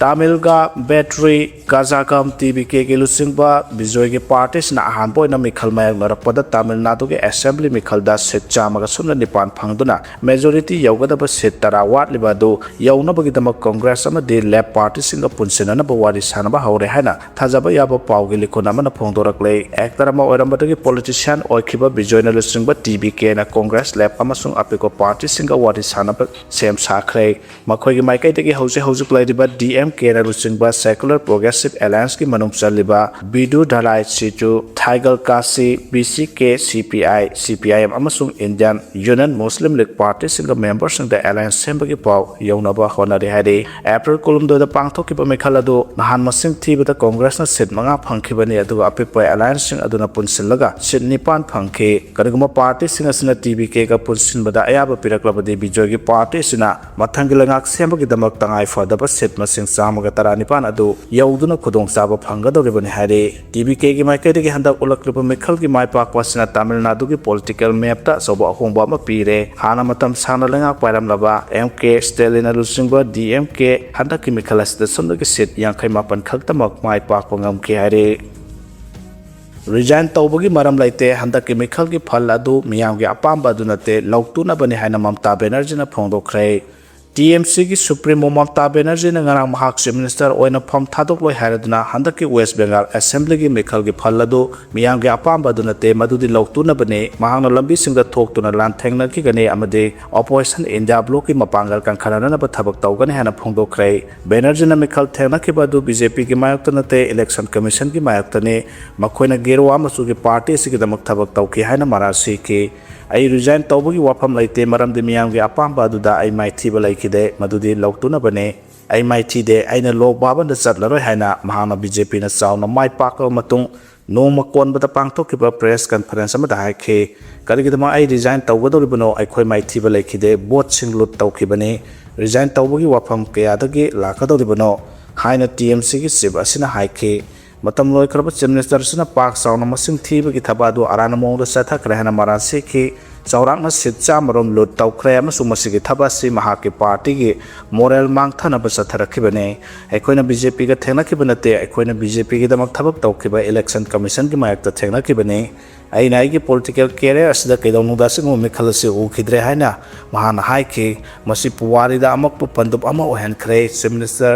ꯇꯥꯃꯤꯜꯒ ꯕꯦꯇ꯭ꯔꯤ ꯀꯖꯥꯒꯝ TBK ꯒꯤ ꯂꯨꯆꯤꯡꯕ ꯕꯤꯖꯣꯏꯒꯤ party ꯁꯤꯅ ꯑꯍꯥꯟꯕ ꯑꯣꯏꯅ ꯃꯤꯈꯜ ꯃꯥꯌꯣꯛꯅꯔꯛꯄꯗ ꯇꯥꯃꯤꯜ ꯅꯥꯗꯨꯒꯤ assembly ꯃꯤꯈꯜꯗ seat ꯆꯥꯝꯃꯒ ꯁꯨꯞꯅ ꯅꯤꯄꯥꯟ ꯐꯪꯗꯨꯅ majority ꯌꯧꯒꯗꯕ seat ꯇꯔꯥ ꯋꯥꯠꯂꯤꯕ ꯑꯗꯨ ꯌꯧꯅꯕꯒꯤꯗꯃꯛ Congress ꯑꯃꯗꯤ left party ꯁꯤꯡꯒ ꯄꯨꯟꯁꯤꯟꯅꯅꯕ ꯋꯥꯔꯤ ꯁꯥꯅꯕ ꯍꯧꯔꯦ ꯍꯥꯏꯅ ꯊꯥꯖꯕ ꯌꯥꯕ ꯄꯥꯎꯒꯤ ꯂꯤꯈꯨꯟ ꯑꯃꯅ ꯐꯣꯡꯗꯣꯔꯛꯂꯦ꯫ Actor ꯑꯃ ꯑꯣꯏꯔꯝꯕꯗꯒꯤ politician ꯑꯣꯏꯈꯤꯕ ꯕꯤꯖꯣꯏꯅ ꯂꯨꯆꯤꯡꯕ TBK ꯅ Congress left ꯑꯃꯁꯨꯡ ꯑꯄꯤꯛꯄ ꯄꯥꯔꯇꯤꯁꯤꯡꯒ ꯋꯥꯔꯤ ꯁꯥꯅꯕ ꯁꯦꯝ ꯁꯥꯈ꯭ꯔꯦ꯫ ꯃꯈꯣꯏꯒꯤ ꯃꯥꯏꯀꯩꯗꯒꯤ ꯍꯧꯖꯤꯛ ꯍꯧꯖꯤꯛ ꯂꯩꯔꯤꯕ ꯗꯤ ꯑꯦꯝ ꯀꯦꯅ ꯂꯨꯆꯤꯡꯕ Secular Progressive Allianceꯀꯤ ꯃꯅꯨꯡ ꯆꯜꯂꯤꯕ ꯕꯤꯗꯨ ꯙꯂꯥꯏ ꯁꯤꯖꯨ, ꯊꯥꯏꯒꯜ ꯀꯥꯁꯤ, ꯕꯤ ꯁꯤ ꯀꯦ, ꯁꯤ ꯄꯤ ꯑꯥꯏ, ꯁꯤ ꯄꯤ ꯑꯥꯏ ꯑꯦꯝ ꯑꯃꯁꯨꯡ Indian Union Muslim League Partyꯁꯤꯡꯒ memberꯁꯤꯡꯗ alliance ꯁꯦꯝꯕꯒꯤ ꯄꯥꯎ ꯌꯧꯅꯕ ꯍꯣꯠꯅꯔꯤ ꯍꯥꯏꯔꯤ꯫ ꯑꯦꯄ꯭ꯔꯤꯜ ꯀꯨꯟꯍꯨꯝꯗꯣꯏꯗ ꯄꯥꯡꯊꯣꯛꯈꯤꯕ ꯃꯤꯈꯜ ꯑꯗꯨ ꯅꯍꯥꯟ ꯃꯁꯤꯡ ꯊꯤꯕꯗ ꯀꯣꯡꯒ꯭ꯔꯦꯁꯅ ꯁꯤꯠ ꯃꯉꯥ ꯐꯪꯈꯤꯕꯅꯤ, ꯑꯗꯨꯒ ꯑꯄꯤꯛꯄ allianceꯁꯤꯡ ꯑꯗꯨꯅ ꯄꯨꯟꯁꯤꯜꯂꯒ ꯁꯤꯠ ꯅꯤꯄꯥꯟ ꯐꯪꯈꯤ꯫ ꯀꯔꯤꯒꯨꯝꯕ ꯄꯥꯔꯇꯤꯁꯤꯡ ꯑꯁꯤꯅ ꯇꯤ ꯕꯤ ꯀꯦꯒ ꯄꯨꯟꯁꯤꯟꯕꯗ ꯑꯌꯥꯕ ꯄꯤꯔꯛꯂꯕꯗꯤ ꯕꯤꯖꯣꯏꯒꯤ ꯄꯥꯔꯇꯤ ꯑꯁꯤꯅ ꯃꯊꯪꯒꯤ ꯂꯩꯉꯥꯛ ꯁꯦꯝꯕꯒꯤꯗꯃꯛ ꯇꯉꯥꯏ ꯐꯗꯕ ꯁꯤꯠ ꯃꯁꯤꯡ ꯆꯥꯝꯃꯒ ꯇꯔꯥꯅꯤꯄꯥꯟ ꯑꯗꯨ ꯌꯧꯗꯨꯅ ꯈꯨꯗꯣꯡꯆꯥꯕ ꯐꯪꯒꯗꯧꯔꯤꯕꯅꯤ ꯍꯥꯏꯔꯤ꯫ ꯇꯤ ꯕꯤ ꯀꯦꯒꯤ ꯃꯥꯏꯀꯩꯗꯒꯤ ꯍꯟꯗꯛ ꯎꯠꯂꯛꯂꯤꯕ ꯃꯤꯈꯜꯒꯤ ꯃꯥꯏ ꯄꯥꯛꯄ ꯑꯁꯤꯅ ꯇꯥꯃꯤꯜ ꯅꯥꯗꯨꯒꯤ political mapꯇ ꯑꯆꯧꯕ ꯑꯍꯣꯡꯕ ꯑꯃ ꯄꯤꯔꯦ꯫ ꯍꯥꯟꯅ ꯃꯇꯝ ꯁꯥꯡꯅ ꯂꯩꯉꯥꯛ ꯄꯥꯏꯔꯝꯂꯕ ꯑꯦꯝ ꯀꯦ ꯁ꯭ꯇꯦꯂꯤꯟꯅ ꯂꯨꯆꯤꯡꯕ ꯗꯤ ꯑꯦꯝ ꯀꯦ ꯍꯟꯗꯛꯀꯤ ꯃꯤꯈꯜ ꯑꯁꯤꯗ ꯁꯨꯞꯅꯒꯤ ꯁꯤꯠ ꯌꯥꯡꯈꯩ ꯃꯥꯄꯟ ꯈꯛꯇꯃꯛ ꯃꯥꯏ ꯄꯥꯛꯄ ꯉꯝꯈꯤ ꯍꯥꯏꯔꯤ꯫ Resign ꯇꯧꯕꯒꯤ ꯃꯔꯝ ꯂꯩꯇꯦ꯫ ꯍꯟꯗꯛꯀꯤ ꯃꯤꯈꯜꯒꯤ ꯐꯜ ꯑꯗꯨ ꯃꯤꯌꯥꯝꯒꯤ ꯑꯄꯥꯝꯕ ꯑꯗꯨ ꯅꯠꯇꯦ, ꯂꯧꯇꯨꯅꯕꯅꯤ ꯍꯥꯏꯅ ꯃꯝꯇꯥ ꯕꯦꯅꯔꯖꯤꯅ ꯐꯣꯡꯗꯣꯛꯈ꯭ꯔꯦ꯫ ꯇꯤ ꯑꯦꯝ ꯁꯤꯒꯤ Supremo ꯃꯝꯇꯥ ꯕꯦꯅꯔꯖꯤꯅ ꯉꯔꯥꯡ ꯃꯍꯥꯛ Chief Minister ꯑꯣꯏꯅ ꯐꯝ ꯊꯥꯗꯣꯛꯂꯣꯏ ꯍꯥꯏꯔꯗꯨꯅ ꯍꯟꯗꯛꯀꯤ West Bengal Assemblyꯒꯤ ꯃꯤꯈꯜꯒꯤ ꯐꯜ ꯑꯗꯨ ꯃꯤꯌꯥꯝꯒꯤ ꯑꯄꯥꯝꯕ ꯑꯗꯨ ꯅꯠꯇꯦ, ꯃꯗꯨꯗꯤ ꯂꯧꯇꯨꯅꯕꯅꯤ꯫ ꯃꯍꯥꯛꯅ ꯂꯝꯕꯤꯁꯤꯡꯗ ꯊꯣꯛꯇꯨꯅ ꯂꯥꯟꯊꯦꯡꯅꯈꯤꯒꯅꯤ ꯑꯃꯗꯤ Opposition India Blocꯀꯤ ꯃꯄꯥꯡꯒꯜ ꯀꯟꯈꯠꯅꯅꯕ ꯊꯕꯛ ꯇꯧꯒꯅꯤ ꯍꯥꯏꯅ ꯐꯣꯡꯗꯣꯛꯈ꯭ꯔꯦ꯫ ꯕꯦꯅꯔꯖꯤꯅ ꯃꯤꯈꯜ ꯊꯦꯡꯅꯈꯤꯕ ꯑꯗꯨ ꯕꯤ ꯖꯦ ꯄꯤꯒꯤ ꯃꯥꯌꯣꯛꯇ ꯅꯠꯇꯦ, election commissionꯒꯤ ꯃꯥꯌꯣꯛꯇꯅꯤ꯫ ꯃꯈꯣꯏꯅ ꯒꯦꯔꯨꯋꯥ ꯃꯆꯨꯒꯤ ꯄꯥꯔꯇꯤ ꯑꯁꯤꯒꯤꯗꯃꯛ ꯊꯕꯛ ꯇꯧꯈꯤ ꯍꯥꯏꯅ ꯃꯔꯥꯜ ꯁꯤꯈꯤ꯫ ꯑꯩ resign ꯇꯧꯕꯒꯤ ꯋꯥꯐꯝ ꯂꯩꯇꯦ, ꯃꯔꯝꯗꯤ ꯃꯤꯌꯥꯝꯒꯤ ꯑꯄꯥꯝꯕ ꯑꯗꯨꯗ ꯑꯩ ꯃꯥꯏꯊꯤꯕ ꯂꯩꯈꯤꯗꯦ, ꯃꯗꯨꯗꯤ ꯂꯧꯇꯨꯅꯕꯅꯤ꯫ ꯑꯩ ꯃꯥꯏꯊꯤꯗꯦ, ꯑꯩꯅ ꯂꯣꯛ ꯚꯕꯟꯗ ꯆꯠꯂꯔꯣꯏ ꯍꯥꯏꯅ ꯃꯍꯥꯛꯅ ꯕꯤ ꯖꯦ ꯄꯤꯅ ꯆꯥꯎꯅ ꯃꯥꯏ ꯄꯥꯛꯂꯕ ꯃꯇꯨꯡ ꯅꯣꯡꯃ ꯀꯣꯟꯕꯗ ꯄꯥꯡꯊꯣꯛꯈꯤꯕ press conference ꯑꯃꯗ ꯍꯥꯏꯈꯤ꯫ ꯀꯔꯤꯒꯤꯗꯃꯛ ꯑꯩ resign ꯇꯧꯒꯗꯧꯔꯤꯕꯅꯣ? ꯑꯩꯈꯣꯏ ꯃꯥꯏꯊꯤꯕ ꯂꯩꯈꯤꯗꯦ, voteꯁꯤꯡ loot ꯇꯧꯈꯤꯕꯅꯤ꯫ Resign ꯇꯧꯕꯒꯤ ꯋꯥꯐꯝ ꯀꯌꯥꯗꯒꯤ ꯂꯥꯛꯀꯗꯧꯔꯤꯕꯅꯣ ꯍꯥꯏꯅ ꯇꯤ ꯑꯦꯝ ꯁꯤꯒꯤ chief ꯑꯁꯤꯅ ꯍꯥꯏꯈꯤ꯫ ꯃꯇꯝ ꯂꯣꯏꯈ꯭ꯔꯕ Chief Minister ꯑꯁꯤꯅ ꯄꯥꯛ ꯆꯥꯎꯅ ꯃꯁꯤꯡ ꯊꯤꯕꯒꯤ ꯊꯕꯛ ꯑꯗꯨ ꯑꯔꯥꯟꯕ ꯃꯑꯣꯡꯗ ꯆꯠꯊꯈ꯭ꯔꯦ ꯍꯥꯏꯅ ꯃꯔꯥꯜ ꯁꯤꯈꯤ꯫ ꯆꯥꯎꯔꯥꯛꯅ ꯁꯤꯠ ꯆꯥꯝꯃꯔꯣꯝ loot ꯇꯧꯈ꯭ꯔꯦ ꯑꯃꯁꯨꯡ ꯃꯁꯤꯒꯤ ꯊꯕꯛ ꯑꯁꯤ ꯃꯍꯥꯛꯀꯤ ꯄꯥꯔꯇꯤꯒꯤ moral ꯃꯥꯡꯊꯅꯕ ꯆꯠꯊꯔꯛꯈꯤꯕꯅꯤ꯫ ꯑꯩꯈꯣꯏꯅ ꯕꯤ ꯖꯦ ꯄꯤꯒ ꯊꯦꯡꯅꯈꯤꯕ ꯅꯠꯇꯦ, ꯑꯩꯈꯣꯏꯅ ꯕꯤ ꯖꯦ ꯄꯤꯒꯤꯗꯃꯛ ꯊꯕꯛ ꯇꯧꯈꯤꯕ election commissionꯒꯤ ꯃꯥꯌꯣꯛꯇ ꯊꯦꯡꯅꯈꯤꯕꯅꯤ꯫ ꯑꯩꯅ ꯑꯩꯒꯤ political career ꯑꯁꯤꯗ ꯀꯩꯗꯧꯅꯨꯡꯗ ꯑꯁꯤꯒꯨꯝꯕ ꯃꯤꯈꯜ ꯑꯁꯤ ꯎꯈꯤꯗ꯭ꯔꯦ ꯍꯥꯏꯅ ꯃꯍꯥꯛꯅ ꯍꯥꯏꯈꯤ꯫ ꯃꯁꯤ ꯄꯨꯋꯥꯔꯤꯗ ꯑꯃꯛꯄ ꯄꯟꯗꯨꯞ ꯑꯃ ꯑꯣꯏꯍꯟꯈ꯭ꯔꯦ꯫ Chief Minister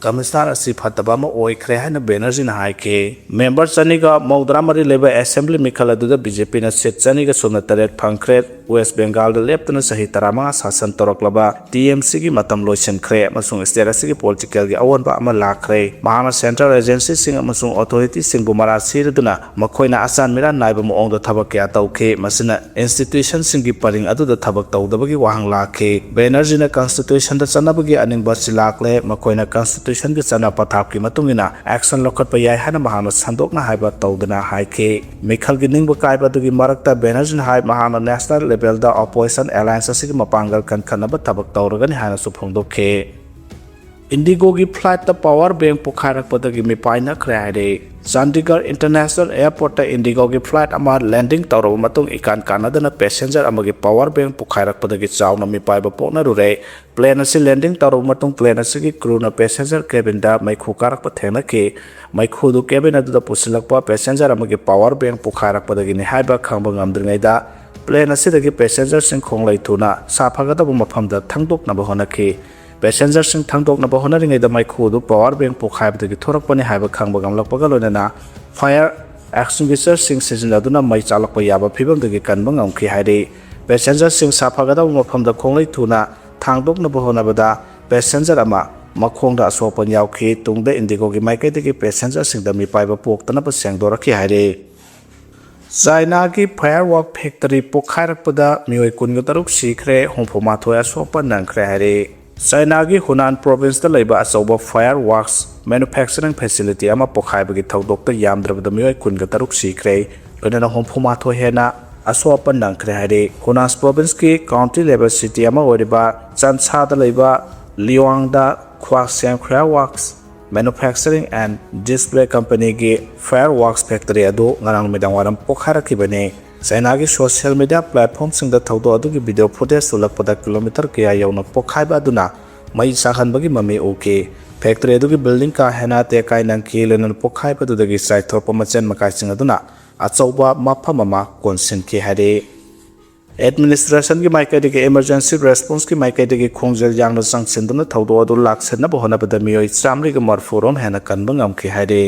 ꯀꯃꯤꯁꯅꯥꯔ ꯑꯁꯤ ꯐꯠꯇꯕ ꯑꯃ ꯑꯣꯏꯈ꯭ꯔꯦ ꯍꯥꯏꯅ ꯕꯦꯅꯔꯖꯤꯅ ꯍꯥꯏꯈꯤ꯫ ꯃꯦꯝꯕꯔ ꯆꯅꯤꯒ ꯃꯧꯗ꯭ꯔꯥ ꯃꯔꯤ ꯂꯩꯕ ꯑꯦꯁꯦꯝꯕ꯭ꯂꯤ ꯃꯤꯈꯜ ꯑꯗꯨꯗ ꯕꯤ ꯖꯦ ꯄꯤꯅ ꯁꯤꯠ ꯆꯅꯤꯒ ꯁꯨꯞꯅ ꯇꯔꯦꯠ ꯐꯪꯈ꯭ꯔꯦ꯫ ꯋꯦꯁ ꯕꯦꯡꯒꯥꯜꯗ ꯂꯦꯞꯇꯅ ꯆꯍꯤ ꯇꯔꯥꯃꯉꯥ ꯁꯥꯁꯟ ꯇꯧꯔꯛꯂꯕ ꯇꯤ ꯑꯦꯝ ꯁꯤꯒꯤ ꯃꯇꯝ ꯂꯣꯏꯁꯤꯟꯈ꯭ꯔꯦ ꯑꯃꯁꯨꯡ ꯁ꯭ꯇꯦꯠ ꯑꯁꯤꯒꯤ ꯄꯣꯂꯤꯇꯤꯀꯦꯜꯒꯤ ꯑꯑꯣꯟꯕ ꯑꯃ ꯂꯥꯛꯈ꯭ꯔꯦ꯫ ꯃꯍꯥꯛꯅ ꯁꯦꯟꯇ꯭ꯔꯦꯜ ꯑꯦꯖꯦꯟꯁꯤꯁꯤꯡ ꯑꯃꯁꯨꯡ ꯑꯣꯊꯣꯔꯤꯇꯤꯁꯤꯡꯕꯨ ꯃꯔꯥ ꯁꯤꯔꯗꯨꯅ ꯃꯈꯣꯏꯅ ꯑꯆꯥꯟ ꯃꯤꯔꯥꯟ ꯅꯥꯏꯕ ꯃꯑꯣꯡꯗ ꯊꯕꯛ ꯀꯌꯥ ꯇꯧꯈꯤ꯫ ꯃꯁꯤꯅ ꯏꯟꯁꯇꯤꯇ꯭ꯌꯨꯁꯟꯁꯤꯡꯒꯤ ꯄꯔꯤꯡ ꯑꯗꯨꯗ ꯊꯕꯛ ꯇꯧꯗꯕꯒꯤ ꯋꯥꯍꯪ ꯂꯥꯛꯈꯤ꯫ ꯕꯦꯅꯔꯖꯤꯅ ꯀꯟꯁꯇꯤꯇ꯭ꯌꯨꯁꯟꯗ ꯆꯠꯅꯕꯒꯤ ꯑꯅꯤꯡꯕ ꯑꯁꯤ ꯂꯥꯛꯂꯦ꯫ ꯃꯈꯣꯏꯅ ꯀꯟꯁꯇꯤꯇ꯭ꯌꯨꯁꯟꯒꯤ ꯆꯠꯅ ꯄꯊꯥꯞꯀꯤ ꯃꯇꯨꯡ ꯏꯟꯅ ꯑꯦꯛꯁꯟ ꯂꯧꯈꯠꯄ ꯌꯥꯏ ꯍꯥꯏꯅ ꯃꯍꯥꯛꯅ ꯁꯟꯗꯣꯛꯅ ꯍꯥꯏꯕ ꯇꯧꯗꯨꯅ ꯍꯥꯏꯈꯤ꯫ ꯃꯤꯈꯜꯒꯤ ꯅꯤꯡꯕ ꯀꯥꯏꯕ ꯑꯗꯨꯒꯤ ꯃꯔꯛꯇ ꯕꯦꯅꯔꯖꯤꯅ ꯍꯥꯏ, ꯃꯍꯥꯛꯅ ꯅꯦꯁꯅꯦꯜ ꯂꯦꯚꯦꯜꯗ ꯑꯣꯄꯣꯖꯤꯁꯟ ꯑꯦꯂꯥꯌꯟꯁ ꯑꯁꯤꯒꯤ ꯃꯄꯥꯡꯒꯜ ꯀꯟꯈꯠꯅꯕ ꯊꯕꯛ ꯇꯧꯔꯒꯅꯤ ꯍꯥꯏꯅꯁꯨ ꯐꯣꯡꯗꯣꯛꯈꯤ꯫ ꯏꯟꯗꯤꯒꯣꯒꯤ ꯐ꯭ꯂꯥꯏꯠꯇ ꯄꯥꯋꯔ ꯕꯦꯡꯛ ꯄꯣꯈꯥꯏꯔꯛꯄꯗꯒꯤ ꯃꯤꯄꯥꯏꯅꯈ꯭ꯔꯦ ꯍꯥꯏꯔꯦ꯫ ꯆꯥꯟꯗꯤꯒꯔ ꯏꯟꯇꯔꯅꯦꯁꯅꯦꯜ ꯑꯦꯌꯔꯄꯣꯔꯠꯇ ꯏꯟꯗꯤꯒꯣꯒꯤ ꯐ꯭ꯂꯥꯏꯠ ꯑꯃ ꯂꯦꯟꯗꯤꯡ ꯇꯧꯔꯕ ꯃꯇꯨꯡ, ꯏꯀꯥꯟ ꯀꯥꯟꯅꯗꯅ ꯄꯦꯁꯦꯟꯖꯔ ꯑꯃꯒꯤ ꯄꯥꯋꯔ ꯕꯦꯡꯛ ꯄꯣꯈꯥꯏꯔꯛꯄꯗꯒꯤ ꯆꯥꯎꯅ ꯃꯤꯄꯥꯏꯕ ꯄꯣꯛꯅꯔꯨꯔꯦ꯫ ꯄ꯭ꯂꯦꯟ ꯑꯁꯤ ꯂꯦꯟꯗꯤꯡ ꯇꯧꯔꯕ ꯃꯇꯨꯡ, ꯄ꯭ꯂꯦꯟ ꯑꯁꯤꯒꯤ ꯀ꯭ꯔꯨꯅ ꯄꯦꯁꯦꯟꯖꯔ ꯀꯦꯕꯤꯟꯗ ꯃꯩꯈꯨ ꯀꯥꯔꯛꯄ ꯊꯦꯡꯅꯈꯤ꯫ ꯃꯩꯈꯨꯗꯨ ꯀꯦꯕꯤꯟ ꯑꯗꯨꯗ ꯄꯨꯁꯤꯜꯂꯛꯄ ꯄꯦꯁꯦꯟꯖꯔ ꯑꯃꯒꯤ ꯄꯥꯋꯔ ꯕꯦꯡꯛ ꯄꯣꯈꯥꯏꯔꯛꯄꯗꯒꯤꯅꯤ ꯍꯥꯏꯕ ꯈꯪꯕ ꯉꯝꯗ꯭ꯔꯤꯉꯩꯗ, ꯄ꯭ꯂꯦꯟ ꯑꯁꯤꯗꯒꯤ ꯄꯦꯁꯦꯟꯖꯔꯁꯤꯡ ꯈꯣꯡꯂꯩ ꯊꯨꯅ ꯁꯥꯐꯒꯗꯕ ꯃꯐꯝꯗ ꯊꯥꯡꯗꯣꯛꯅꯕ ꯍꯣꯠꯅꯈꯤ꯫ ꯄꯦꯁꯦꯟꯖꯔꯁꯤꯡ ꯊꯥꯡꯗꯣꯛꯅꯕ ꯍꯣꯠꯅꯔꯤꯉꯩꯗ ꯃꯩꯈꯨ ꯑꯗꯨ ꯄꯥꯋꯔ ꯕꯦꯡꯛ ꯄꯣꯈꯥꯏꯕꯗꯒꯤ ꯊꯣꯔꯛꯄꯅꯤ ꯍꯥꯏꯕ ꯈꯪꯕ ꯉꯝꯂꯛꯄꯒ ꯂꯣꯏꯅꯅ ꯐꯥꯌꯔ ꯑꯦꯛꯁꯇꯤꯡꯒ꯭ꯋꯤꯁꯔꯁꯤꯡ ꯁꯤꯖꯤꯟꯅꯗꯨꯅ ꯃꯩ ꯆꯥꯛꯂꯛꯄ ꯌꯥꯕ ꯐꯤꯕꯝꯗꯒꯤ ꯀꯟꯕ ꯉꯝꯈꯤ ꯍꯥꯏꯔꯤ꯫ ꯄꯦꯁꯦꯟꯖꯔꯁꯤꯡ ꯁꯥꯐꯒꯗꯕ ꯃꯐꯝꯗ ꯈꯣꯡꯂꯩ ꯊꯨꯅ ꯊꯥꯡꯗꯣꯛꯅꯕ ꯍꯣꯠꯅꯕꯗ ꯄꯦꯁꯦꯟꯖꯔ ꯑꯃ ꯃꯈꯣꯡꯗ ꯑꯁꯣꯛ ꯑꯄꯟ ꯌꯥꯎꯈꯤ꯫ ꯇꯨꯡꯗ ꯏꯟꯗꯤꯒꯣꯒꯤ ꯃꯥꯏꯀꯩꯗꯒꯤ ꯄꯦꯁꯦꯟꯖꯔꯁꯤꯡꯗ ꯃꯤꯄꯥꯏꯕ ꯄꯣꯛꯇꯅꯕ ꯁꯦꯡꯗꯣꯔꯛꯈꯤ ꯍꯥꯏꯔꯤ꯫ ꯆꯥꯏꯅꯥꯒꯤ ꯐꯥꯌꯔꯋꯥꯔꯛ ꯐꯦꯛꯇꯔꯤ ꯄꯣꯈꯥꯏꯔꯛꯄꯗ ꯃꯤꯑꯣꯏ ꯀꯨꯟꯒ ꯇꯔꯨꯛ ꯁꯤꯈ꯭ꯔꯦ, ꯍꯨꯝꯐꯨ ꯃꯥꯊꯣꯏ ꯑꯁꯣꯛ ꯑꯄꯟ ꯅꯪꯈ꯭ꯔꯦ ꯍꯥꯏꯔꯤ꯫ ꯆꯥꯏꯅꯥꯒꯤ ꯍꯨꯅꯥꯟ ꯄ꯭ꯔꯣꯚꯤꯟꯁꯇ ꯂꯩꯕ ꯑꯆꯧꯕ ꯐꯥꯌꯔꯋꯥꯔꯛꯁ ꯃꯦꯅꯨꯐꯦꯛꯆꯔꯤꯡ ꯐꯦꯁꯤꯂꯤꯇꯤ ꯑꯃ ꯄꯣꯈꯥꯏꯕꯒꯤ ꯊꯧꯗꯣꯛꯇ ꯌꯥꯝꯗ꯭ꯔꯕꯗ ꯃꯤꯑꯣꯏ ꯀꯨꯟꯒ ꯇꯔꯨꯛ ꯁꯤꯈ꯭ꯔꯦ, ꯂꯣꯏꯅꯅ ꯍꯨꯝꯐꯨ ꯃꯥꯊꯣꯏ ꯍꯦꯟꯅ ꯑꯁꯣꯛ ꯑꯄꯟ ꯅꯪꯈ꯭ꯔꯦ ꯍꯥꯏꯔꯤ꯫ ꯍꯨꯅꯥꯟ ꯄ꯭ꯔꯣꯚꯤꯟꯁꯀꯤ ꯀꯥꯎꯟꯇꯤ ꯂꯦꯚꯦꯜ ꯁꯤꯇꯤ ꯑꯃ ꯑꯣꯏꯔꯤꯕ ꯆꯥꯟꯁꯥꯗ ꯂꯩꯕ ꯂꯤꯌꯣꯡꯗ ꯈ꯭ꯋꯥꯛꯁꯦꯝ ꯐꯥꯌꯔꯋꯥꯔꯛꯁ ꯃꯦꯅꯨꯐꯦꯛꯆꯔꯤꯡ ꯑꯦꯟ ꯗꯤꯁꯄ꯭ꯂꯦ ꯀꯝꯄꯅꯤꯒꯤ ꯐꯥꯌꯔꯋꯥꯔꯛꯁ ꯐꯦꯛꯇꯔꯤ ꯑꯗꯨ ꯉꯔꯥꯡ ꯅꯨꯃꯤꯗꯥꯡ ꯋꯥꯏꯔꯝ ꯄꯣꯈꯥꯏꯔꯛꯈꯤꯕꯅꯤ꯫ ꯆꯥꯏꯅꯥꯒꯤ ꯁꯣꯁꯤꯌꯦꯜ ꯃꯤꯗꯤꯌꯥ ꯄ꯭ꯂꯦꯠꯐꯣꯝꯁꯤꯡꯗ ꯊꯧꯗꯣꯛ ꯑꯗꯨꯒꯤ ꯚꯤꯗꯤꯑꯣ ꯐꯨꯇꯦꯖ ꯎꯠꯂꯛꯄꯗ ꯀꯤꯂꯣꯃꯤꯇꯔ ꯀꯌꯥ ꯌꯧꯅ ꯄꯣꯈꯥꯏꯕ ꯑꯗꯨꯅ ꯃꯩ ꯆꯥꯛꯍꯟꯕꯒꯤ ꯃꯃꯤ ꯎꯈꯤ꯫ ꯐꯦꯛꯇꯔꯤ ꯑꯗꯨꯒꯤ ꯕꯤꯜꯗꯤꯡ ꯀꯥ ꯍꯦꯟꯅ ꯇꯦꯛꯀꯥꯏ ꯅꯪꯈꯤ, ꯂꯣꯏꯅꯅ ꯄꯣꯈꯥꯏꯕ ꯑꯗꯨꯗꯒꯤ ꯆꯥꯏꯊꯣꯔꯛꯄ ꯃꯆꯦꯟ ꯃꯀꯥꯏꯁꯤꯡ ꯑꯗꯨꯅ ꯑꯆꯧꯕ ꯃꯐꯝ ꯑꯃ ꯀꯣꯟꯁꯤꯟꯈꯤ ꯍꯥꯏꯔꯤ꯫ ꯑꯦꯗꯃꯤꯅꯤꯁꯇ꯭ꯔꯦꯁꯟꯒꯤ ꯃꯥꯏꯀꯩꯗꯒꯤ ꯏꯃꯔꯖꯦꯟꯁꯤ ꯔꯦꯁꯄꯣꯟꯁꯀꯤ ꯃꯥꯏꯀꯩꯗꯒꯤ ꯈꯣꯡꯖꯦꯜ ꯌꯥꯡꯅ ꯆꯪꯁꯤꯟꯗꯨꯅ ꯊꯧꯗꯣꯛ ꯑꯗꯨ ꯂꯥꯛꯁꯤꯟꯅꯕ ꯍꯣꯠꯅꯕꯗ ꯃꯤꯑꯣꯏ ꯆꯥꯃꯔꯤꯒ ꯃꯔꯤꯐꯨ ꯔꯣꯝ ꯍꯦꯟꯅ ꯀꯟꯕ ꯉꯝꯈꯤ ꯍꯥꯏꯔꯤ꯫